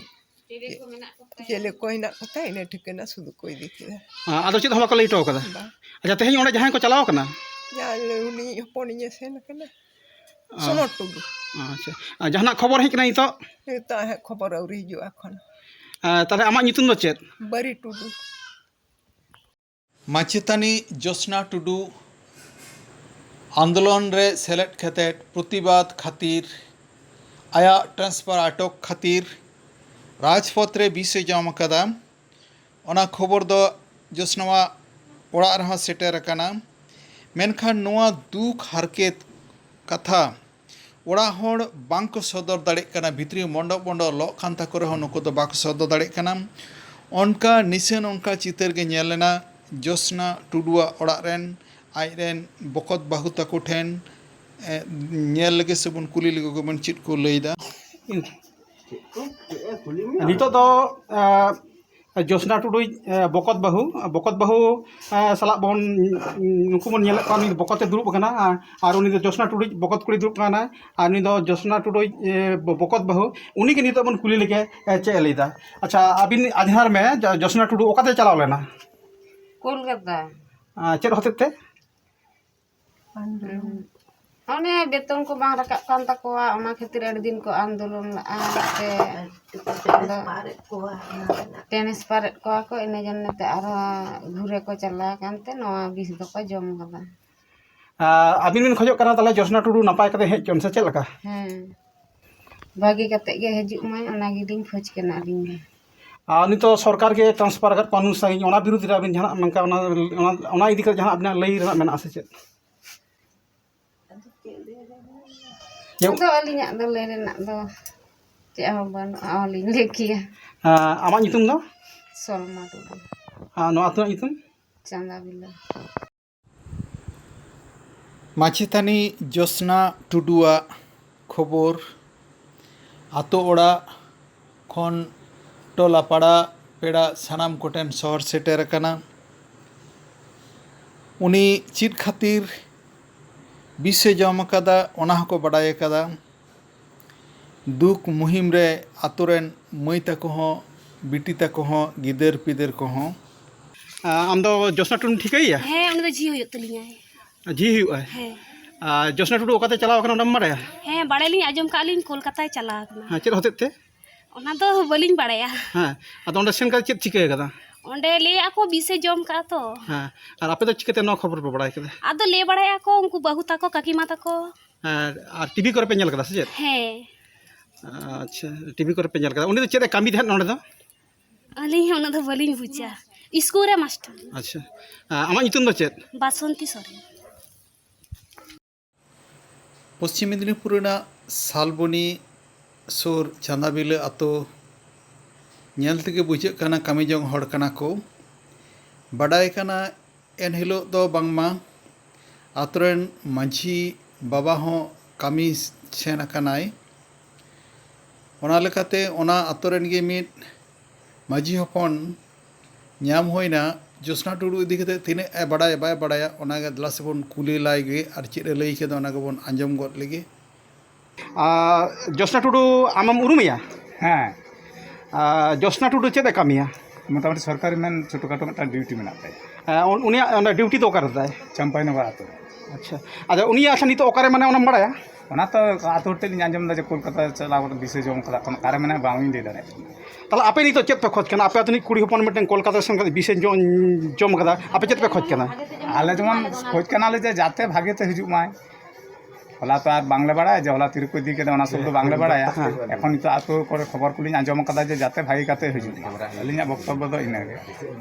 ᱪᱮᱞᱮ ᱠᱚ ᱦᱮᱱᱟᱜ ᱠᱚᱛᱟᱭᱟ, ᱤᱱᱟᱹ ᱴᱷᱤᱠᱟᱹᱱᱟ ᱥᱩᱫᱷᱩ ᱠᱚ ᱤᱫᱤ ᱠᱮᱫᱟ᱾ ᱦᱮᱸ, ᱟᱫᱚ ᱪᱮᱫ ᱦᱚᱸ ᱵᱟᱠᱚ ᱞᱟᱹᱭ ᱦᱚᱴᱚ ᱠᱟᱫᱟ? ᱵᱟᱝ᱾ ᱟᱪᱪᱷᱟ, ᱛᱮᱦᱮᱧ ᱚᱸᱰᱮ ᱡᱟᱦᱟᱸᱭ ᱠᱚ ᱪᱟᱞᱟᱣ ᱠᱟᱱᱟ? ᱡᱟᱦᱟᱸᱭ ᱩᱱᱤ ᱦᱚᱯᱚᱱᱤᱧᱮ ᱥᱮᱱ ᱠᱟᱱᱟ, ᱚ᱾ ᱥᱚᱱᱚᱛ ᱴᱩᱰᱩ᱾ ᱟᱪᱪᱷᱟ, ᱟᱨ ᱡᱟᱦᱟᱱᱟᱜ ᱠᱷᱚᱵᱚᱨ ᱦᱮᱡ ᱠᱟᱱᱟ ᱱᱤᱛᱚᱜ? ᱱᱤᱛᱚᱜ ᱦᱮᱸ ᱠᱷᱚᱵᱚᱨ ᱟᱹᱣᱨᱤ ᱦᱤᱡᱩᱜᱼᱟ ᱮᱠᱷᱚᱱ᱾ ᱟᱨ ᱛᱟᱦᱞᱮ ᱟᱢᱟᱜ ᱧᱩᱛᱩᱢ ᱫᱚ ᱪᱮᱫ? ᱵᱟᱹᱨᱤ ᱴᱩᱰᱩ᱾ ᱢᱟᱪᱮᱛᱟᱹᱱᱤ ᱡᱳᱥᱱᱟ ᱴᱩᱰᱩ ᱟᱱᱫᱳᱞᱚᱱ ᱨᱮ ᱥᱮᱞᱮᱫ ᱠᱟᱛᱮᱫ ᱯᱨᱚᱛᱤᱵᱟᱫᱽ ᱠᱷᱟᱹᱛᱤᱨ, ᱟᱭᱟᱜ ᱴᱨᱟᱱᱥᱯᱷᱟᱨ ᱟᱴᱚᱠ ᱠᱷᱟᱹᱛᱤᱨ ᱨᱟᱡᱽᱯᱚᱛᱷ ᱨᱮ ᱵᱤᱥ ᱮ ᱡᱚᱢ ᱟᱠᱟᱫᱟ᱾ ᱚᱱᱟ ᱠᱷᱚᱵᱚᱨ ᱫᱚ ᱡᱳᱥᱱᱟᱣᱟᱜ ᱚᱲᱟᱜ ᱨᱮᱦᱚᱸ ᱥᱮᱴᱮᱨ ᱟᱠᱟᱱᱟ᱾ ᱢᱮᱱᱠᱷᱟᱱ ᱱᱚᱣᱟ ᱫᱩᱠ ᱦᱟᱨᱠᱮᱛ ᱠᱟᱛᱷᱟ ᱚᱲᱟᱜ ᱦᱚᱲ ᱵᱟᱝ ᱠᱚ ᱥᱚᱫᱚᱨ ᱫᱟᱲᱮᱜ ᱠᱟᱱᱟ᱾ ᱵᱷᱤᱛᱨᱤ ᱢᱚᱱᱰᱚᱯ ᱢᱚᱱᱰᱚᱯ ᱞᱚᱜ ᱠᱟᱱ ᱛᱟᱠᱚ ᱨᱮᱦᱚᱸ ᱱᱩᱠᱩ ᱫᱚ ᱵᱟᱠᱚ ᱥᱚᱫᱚᱨ ᱫᱟᱲᱮᱜ ᱠᱟᱱᱟ᱾ ᱚᱱᱠᱟ ᱱᱤᱥᱟᱹᱱ ᱚᱱᱠᱟ ᱪᱤᱛᱟᱹᱨ ᱜᱮ ᱧᱮᱞ ᱞᱮᱱᱟ ᱡᱳᱥᱱᱟ ᱴᱩᱰᱩᱣᱟᱜ ᱚᱲᱟᱜ ᱨᱮᱱ, ᱟᱡ ᱨᱮᱱ ᱵᱚᱠᱚᱛ ᱵᱟᱹᱦᱩ ᱛᱟᱠᱚ ᱴᱷᱮᱱ᱾ ᱮ, ᱧᱮᱞ ᱞᱮᱜᱮ ᱥᱮᱵᱚᱱ, ᱠᱩᱞᱤ ᱞᱮᱜᱮ ᱠᱚᱵᱚᱱ ᱪᱮᱫ ᱠᱚ ᱞᱟᱹᱭᱫᱟ᱾ ᱱᱤᱛᱚᱜ ᱫᱚ, ᱮ, ᱡᱳᱥᱱᱟ ᱴᱩᱰᱩᱭᱤᱡ, ᱮ, ᱵᱚᱠᱚᱛ ᱵᱟᱹᱦᱩ, ᱵᱚᱠᱚᱛ ᱵᱟᱹᱦᱩ, ᱮ, ᱥᱟᱞᱟᱜ ᱵᱚᱱ, ᱱᱩᱠᱩ ᱵᱚᱱ ᱧᱮᱞᱮᱫ ᱠᱚᱣᱟ, ᱩᱱᱤ ᱫᱚ ᱵᱚᱠᱚᱛ ᱮ ᱫᱩᱲᱩᱵ ᱟᱠᱟᱱᱟ, ᱟᱨ, ᱟᱨ ᱩᱱᱤ ᱫᱚ ᱡᱳᱥᱱᱟ ᱴᱩᱰᱩᱭᱤᱡ ᱵᱚᱠᱚᱛ ᱠᱩᱲᱤ ᱫᱩᱲᱩᱵ ᱟᱠᱟᱱᱟᱭ, ᱟᱨ ᱩᱱᱤ ᱫᱚ ᱡᱳᱥᱱᱟ ᱴᱩᱰᱩᱭᱤᱡ, ᱮ, ᱵᱚ-, ᱵᱚᱠᱚᱛ ᱵᱟᱹᱦᱩ, ᱩᱱᱤ ᱜᱮ ᱱᱤᱛᱚᱜ ᱵᱚᱱ ᱠᱩᱞᱤ ᱞᱮᱜᱮ, ᱮ, ᱪᱮᱫ ᱮ ᱞᱟᱹᱭᱫᱟ᱾ ᱟᱪᱪᱷᱟ, ᱟᱹᱵᱤᱱ ᱟᱡᱷᱟᱨ ᱢᱮ, ᱡᱳ-, ᱡᱳᱥᱱᱟ ᱴᱩᱰᱩ ᱚᱠᱟᱛᱮ ᱪᱟᱞᱟᱣ ᱞᱮᱱᱟ? ᱠᱳᱞᱠᱟᱛᱟ᱾ ᱟᱨ ᱪᱮᱫ ᱦᱚᱛᱮᱡ ᱛᱮ? ᱚᱱᱮ ᱵᱮᱛᱚᱱ ᱠᱚ ᱵᱟᱝ ᱨᱟᱠᱟᱵ ᱠᱟᱱ ᱛᱟᱠᱚᱣᱟ, ᱚᱱᱟ ᱠᱷᱟᱹᱛᱤᱨ ᱟᱹᱰᱤ ᱫᱤᱱ ᱠᱚ ᱟᱱᱫᱳᱞᱚᱱ ᱞᱟᱜᱼᱟ᱾ ᱛᱮ ᱟᱫᱚ ᱴᱮᱱᱮᱥᱯᱟᱨᱮᱫ ᱠᱚᱣᱟ ᱠᱚ, ᱤᱱᱟᱹ ᱡᱚᱱᱱᱮ ᱛᱮ ᱟᱨᱦᱚᱸ ᱜᱷᱩᱨᱮ ᱠᱚ ᱪᱟᱞᱟᱣ ᱟᱠᱟᱱ ᱛᱮ ᱱᱚᱣᱟ ᱵᱤᱥ ᱫᱚᱠᱚ ᱡᱚᱢ ᱠᱟᱫᱟ᱾ ᱟᱨ ᱟᱹᱵᱤᱱ ᱵᱤᱱ ᱠᱷᱚᱡᱚᱜ ᱠᱟᱱᱟ ᱛᱟᱦᱚᱞᱮ ᱡᱳᱥᱱᱟ ᱴᱩᱰᱩ ᱱᱟᱯᱟᱭ ᱠᱟᱛᱮ ᱦᱮᱡ ᱦᱚᱪᱚᱱ, ᱥᱮ ᱪᱮᱫ ᱞᱮᱠᱟ? ᱦᱮᱸ, ᱵᱷᱟᱜᱮ ᱠᱟᱛᱮ ᱜᱮ ᱦᱤᱡᱩᱜ ᱢᱟᱭ, ᱚᱱᱟ ᱜᱮᱞᱤᱧ ᱠᱷᱚᱡᱽ ᱠᱟᱱᱟ ᱟᱹᱞᱤᱧ ᱫᱚ᱾ ᱟᱨ ᱩᱱᱤ ᱛᱚ ᱥᱚᱨᱠᱟᱨ ᱜᱮ transfer ᱟᱠᱟᱫ ᱠᱚᱣᱟ ᱱᱩᱱ ᱥᱟᱺᱜᱤᱧ, ᱚᱱᱟ ᱵᱤᱨᱩᱫᱽ ᱨᱮ ᱟᱹᱵᱤᱱ ᱡᱟᱦᱟᱱᱟᱜ ᱱᱚᱝᱠᱟ ᱚᱱᱟ, ᱚᱱᱟ, ᱚᱱᱟ ᱤᱫᱤ ᱠᱟᱛᱮ ᱡᱟᱦᱟᱱᱟᱜ ᱟᱹᱵᱤᱱᱟᱜ ᱞᱟᱹᱭ ᱨᱮᱱᱟᱜ ᱢᱮᱱᱟᱜᱼᱟ ᱥᱮ ᱪᱮᱫ? ᱟᱫᱚ ᱟᱹᱞᱤᱧᱟᱜ ᱫᱚ ᱞᱟᱹᱭ ᱨᱮᱱᱟᱜ ᱫᱚ ᱪᱮᱫ ᱦᱚᱸ ᱵᱟᱹᱱᱩᱜᱼᱟ, ᱚᱦᱚᱞᱤᱧ ᱞᱟᱹᱭ ᱠᱮᱭᱟ᱾ ᱟᱸ, ᱟᱢᱟᱜ ᱧᱩᱛᱩᱢ ᱫᱚ? ᱥᱚᱞᱢᱟ ᱴᱩᱰᱩ᱾ ᱟᱨ ᱱᱚᱣᱟ ᱟᱹᱛᱩ ᱨᱮᱱᱟᱜ ᱧᱩᱛᱩᱢ? ᱪᱟᱸᱫᱟ ᱵᱤᱞᱟᱹ᱾ ᱢᱟᱪᱮᱛᱟᱹᱱᱤ ᱡᱳᱥᱱᱟ ᱴᱩᱰᱩᱣᱟᱜ ᱠᱷᱚᱵᱚᱨ ᱟᱛᱳ ᱚᱲᱟᱜ ᱠᱷᱚᱱ ᱴᱚᱞᱟ ᱯᱟᱲᱟ ᱯᱮᱲᱟ ᱥᱟᱱᱟᱢ ᱠᱚᱴᱷᱮᱱ ᱥᱚᱦᱚᱨ ᱥᱮᱴᱮᱨ ᱟᱠᱟᱱᱟ᱾ ᱩᱱᱤ ᱪᱮᱫ ᱠᱷᱟᱹᱛᱤᱨ ᱵᱤᱥᱮ ᱡᱚᱢ ᱟᱠᱟᱫᱟ, ᱚᱱᱟ ᱦᱚᱸᱠᱚ ᱵᱟᱰᱟᱭ ᱟᱠᱟᱫᱟ᱾ ᱫᱩᱠ ᱢᱩᱦᱤᱢ ᱨᱮ ᱟᱛᱳ ᱨᱮᱱ ᱢᱟᱹᱭ ᱛᱟᱠᱚ ᱦᱚᱸ, ᱵᱤᱴᱤ ᱛᱟᱠᱚ ᱦᱚᱸ, ᱜᱤᱫᱟᱹᱨ ᱯᱤᱫᱟᱹᱨ ᱠᱚᱦᱚᱸ᱾ ᱟᱢ ᱫᱚ ᱡᱳᱥᱱᱟ ᱴᱩᱰᱩᱢ ᱴᱷᱤᱠᱟᱹᱭᱮᱭᱟ? ᱦᱮᱸ, ᱩᱱᱤ ᱫᱚ ᱡᱷᱤ ᱦᱩᱭᱩᱜ ᱛᱟᱹᱞᱤᱧᱟᱭ᱾ ᱡᱷᱤ ᱦᱩᱭᱩᱜᱼᱟᱭ? ᱦᱮᱸ᱾ ᱟᱨ ᱡᱳᱥᱱᱟ ᱴᱩᱰᱩ ᱚᱠᱟᱛᱮ ᱪᱟᱞᱟᱣ ᱟᱠᱟᱱᱟ, ᱚᱱᱟᱢ ᱵᱟᱲᱟᱭᱟ? ᱦᱮᱸ, ᱵᱟᱲᱟᱭᱟᱞᱤᱧ, ᱟᱸᱡᱚᱢ ᱠᱟᱜᱼᱟ ᱞᱤᱧ ᱠᱳᱞᱠᱟᱛᱟᱭ ᱪᱟᱞᱟᱣ ᱟᱠᱟᱱᱟ᱾ ᱦᱮᱸ, ᱪᱮᱫ ᱦᱚᱛᱮᱡ ᱛᱮ? ᱚᱱᱟ ᱫᱚ ᱵᱟᱹᱞᱤᱧ ᱵᱟᱲᱟᱭᱟ᱾ ᱦᱮᱸ, ᱟᱫᱚ ᱚᱸᱰᱮ ᱥᱮᱱ ᱠᱟᱛᱮ ᱪᱮᱫ ᱪᱤᱠᱟᱹ ᱟᱠᱟᱫᱟ? ᱚᱸᱰᱮ ᱞᱟᱹᱭᱮᱜᱼᱟ ᱠᱚ ᱵᱤᱥᱮ ᱡᱚᱢ ᱠᱟᱜᱼᱟ ᱛᱚ᱾ ᱦᱮᱸ, ᱟᱨ ᱟᱯᱮ ᱫᱚ ᱪᱤᱠᱟᱹᱛᱮ ᱱᱚᱣᱟ ᱠᱷᱚᱵᱚᱨ ᱯᱮ ᱵᱟᱲᱟᱭ ᱠᱮᱫᱟ? ᱟᱫᱚ ᱞᱟᱹᱭ ᱵᱟᱲᱟᱭᱮᱜᱼᱟ ᱠᱚ ᱩᱱᱠᱩ ᱵᱟᱹᱦᱩ ᱛᱟᱠᱚ, ᱠᱟᱹᱠᱤᱢᱟ ᱛᱟᱠᱚ᱾ ᱦᱮᱸ, ᱟᱨ ᱴᱤᱵᱷᱤ ᱠᱚᱨᱮ ᱯᱮ ᱧᱮᱞ ᱠᱟᱫᱟ ᱥᱮ ᱪᱮᱫ? ᱦᱮᱸ᱾ ᱟᱪᱪᱷᱟ, ᱴᱤᱵᱷᱤ ᱠᱚᱨᱮ ᱯᱮ ᱧᱮᱞ ᱠᱟᱫᱟ᱾ ᱩᱱᱤ ᱫᱚ ᱪᱮᱫ ᱮ ᱠᱟᱹᱢᱤ ᱛᱟᱦᱮᱸᱫ ᱱᱚᱰᱮ ᱫᱚ? ᱟᱹᱞᱤᱧ ᱦᱚᱸ ᱩᱱᱟᱹᱜ ᱫᱚ ᱵᱟᱹᱞᱤᱧ ᱵᱩᱡᱟ᱾ ᱤᱥᱠᱩᱞ ᱨᱮ ᱢᱟᱥᱴᱟᱨ᱾ ᱟᱪᱪᱷᱟ, ᱟᱢᱟᱜ ᱧᱩᱛᱩᱢ ᱫᱚ ᱪᱮᱫ? ᱵᱟᱥᱚᱱᱛᱤ ᱥᱚᱨᱮᱱ᱾ ᱯᱚᱥᱪᱤᱢ ᱢᱮᱫᱽᱱᱤᱯᱩᱨ ᱨᱮᱱᱟᱜ ᱥᱟᱞᱵᱚᱱᱤ ᱥᱩᱨ ᱪᱟᱸᱫᱟᱵᱤᱞᱟᱹ ᱟᱛᱳ ᱧᱮᱞ ᱛᱮᱜᱮ ᱵᱩᱡᱷᱟᱹᱜ ᱠᱟᱱᱟ ᱠᱟᱹᱢᱤ ᱡᱚᱝ ᱦᱚᱲ ᱠᱟᱱᱟ ᱠᱚ᱾ ᱵᱟᱰᱟᱭ ᱠᱟᱱᱟ ᱮᱱ ᱦᱤᱞᱳᱜ ᱫᱚ ᱵᱟᱝᱢᱟ ᱟᱛᱳ ᱨᱮᱱ ᱢᱟᱹᱡᱷᱤ ᱵᱟᱵᱟ ᱦᱚᱸ ᱠᱟᱹᱢᱤ ᱥᱮᱱ ᱟᱠᱟᱱᱟᱭ᱾ ᱚᱱᱟ ᱞᱮᱠᱟᱛᱮ ᱚᱱᱟ ᱟᱛᱳ ᱨᱮᱱ ᱜᱮ ᱢᱤᱫ ᱢᱟᱹᱡᱷᱤ ᱦᱚᱯᱚᱱ ᱧᱟᱢ ᱦᱩᱭᱱᱟ᱾ ᱡᱳᱥᱱᱟ ᱴᱩᱰᱩ ᱤᱫᱤ ᱠᱟᱛᱮ ᱛᱤᱱᱟᱹᱜ ᱮ ᱵᱟᱰᱟᱭᱟ ᱵᱟᱭ ᱵᱟᱰᱟᱭᱟ, ᱚᱱᱟᱜᱮ ᱫᱮᱞᱟ ᱥᱮᱵᱚᱱ ᱠᱩᱞᱤ ᱞᱟᱭ ᱜᱮ, ᱟᱨ ᱪᱮᱫ ᱮ ᱞᱟᱹᱭ ᱠᱮᱫᱟ ᱚᱱᱟ ᱜᱮᱵᱚᱱ ᱟᱸᱡᱚᱢ ᱜᱚᱫ ᱞᱮᱜᱮ᱾ ᱟᱨ ᱡᱳᱥᱱᱟ ᱴᱩᱰᱩ ᱟᱢᱮᱢ ᱩᱨᱩᱢᱮᱭᱟ? ᱦᱮᱸ᱾ ᱟᱨ ᱡᱳᱥᱱᱟ ᱴᱩᱰᱩ ᱪᱮᱫ ᱮ ᱠᱟᱹᱢᱤᱭᱟ? ᱢᱚᱴᱟᱢᱩᱴᱤ ᱥᱚᱨᱠᱟᱨᱤ ᱢᱮᱱ ᱪᱷᱳᱴᱳ ᱠᱷᱟᱴᱳ ᱢᱤᱫᱴᱟᱝ ᱰᱤᱭᱩᱴᱤ ᱢᱮᱱᱟᱜ ᱛᱟᱭᱟ᱾ ᱦᱮᱸ, ᱩᱱ-, ᱩᱱᱤᱭᱟᱜ ᱚᱸᱰᱮ ᱰᱤᱭᱩᱴᱤ ᱫᱚ ᱚᱠᱟᱨᱮ ᱛᱟᱭ? ᱪᱟᱢᱯᱟᱭᱱᱚᱜᱚᱨ ᱟᱛᱳ ᱨᱮ᱾ ᱟᱪᱪᱷᱟ, ᱟᱫᱚ ᱩᱱᱤᱭᱟᱜ, ᱟᱪᱪᱷᱟ, ᱱᱤᱛᱚᱜ ᱚᱠᱟᱨᱮ ᱢᱟᱱᱮ ᱚᱱᱟᱢ ᱵᱟᱲᱟᱭᱟ? ᱚᱱᱟ ᱛᱚ ᱟᱹᱛᱩ ᱦᱚᱲ ᱴᱷᱮᱱ ᱞᱤᱧ ᱟᱸᱡᱚᱢ ᱮᱫᱟ ᱡᱮ ᱠᱳᱞᱠᱟᱛᱟ ᱪᱟᱞᱟᱣ ᱠᱟᱛᱮ ᱵᱤᱥᱮ ᱡᱚᱢ ᱠᱟᱫᱟ, ᱚᱠᱟᱨᱮ ᱢᱮᱱᱟᱜᱼᱟ ᱵᱟᱝ ᱤᱧ ᱞᱟᱹᱭ ᱫᱟᱲᱮᱭᱟᱜ ᱠᱟᱱᱟ᱾ ᱛᱟᱦᱚᱞᱮ ᱟᱯᱮ ᱱᱤᱛᱚᱜ ᱪᱮᱫ ᱯᱮ ᱠᱷᱚᱡᱽ ᱠᱟᱱᱟ? ᱟᱯᱮ ᱟᱹᱛᱩ ᱨᱤᱱᱤᱡ ᱠᱩᱲᱤ ᱦᱚᱯᱚᱱ ᱢᱤᱫᱴᱮᱱ ᱠᱳᱞᱠᱟᱛᱟ ᱥᱮᱱ ᱠᱟᱛᱮ ᱵᱤᱥᱮ ᱡᱚᱢ ᱡᱚᱢ ᱠᱟᱫᱟ, ᱟᱯᱮ ᱪᱮᱫ ᱯᱮ ᱠᱷᱚᱡᱽ ᱠᱟᱱᱟ? ᱟᱞᱮ ᱡᱮᱢᱚᱱ ᱠᱷᱚᱡᱽ ᱠᱟᱱᱟᱞᱮ ᱡᱮ ᱡᱟᱛᱮ ᱵᱷᱟᱜᱮ ᱛᱮ ᱦᱤᱡᱩᱜ ᱢᱟᱭ᱾ ᱦᱚᱞᱟ ᱛᱚ ᱟᱨ ᱵᱟᱝᱞᱮ ᱵᱟᱲᱟᱭᱟ ᱡᱮ ᱦᱚᱞᱟ ᱛᱤᱨᱮᱠᱚ ᱤᱫᱤ ᱠᱮᱫᱟ, ᱚᱱᱟ ᱥᱚᱵ ᱫᱚ ᱵᱟᱝᱞᱮ ᱵᱟᱲᱟᱭᱟ᱾ ᱦᱮᱸ᱾ ᱮᱠᱷᱚᱱ ᱱᱤᱛᱚᱜ ᱟᱹᱛᱩ ᱠᱚᱨᱮ ᱠᱷᱚᱵᱚᱨ ᱠᱚᱞᱤᱧ ᱟᱸᱡᱚᱢ ᱠᱟᱫᱟ ᱡᱮ ᱡᱟᱛᱮ ᱵᱷᱟᱜᱮ ᱠᱟᱛᱮ ᱦᱤᱡᱩᱜ ᱢᱟ᱾ ᱟᱹᱞᱤᱧᱟᱜ ᱵᱚᱠᱛᱚᱵᱵᱚ ᱫᱚ ᱤᱱᱟᱹᱜᱮ᱾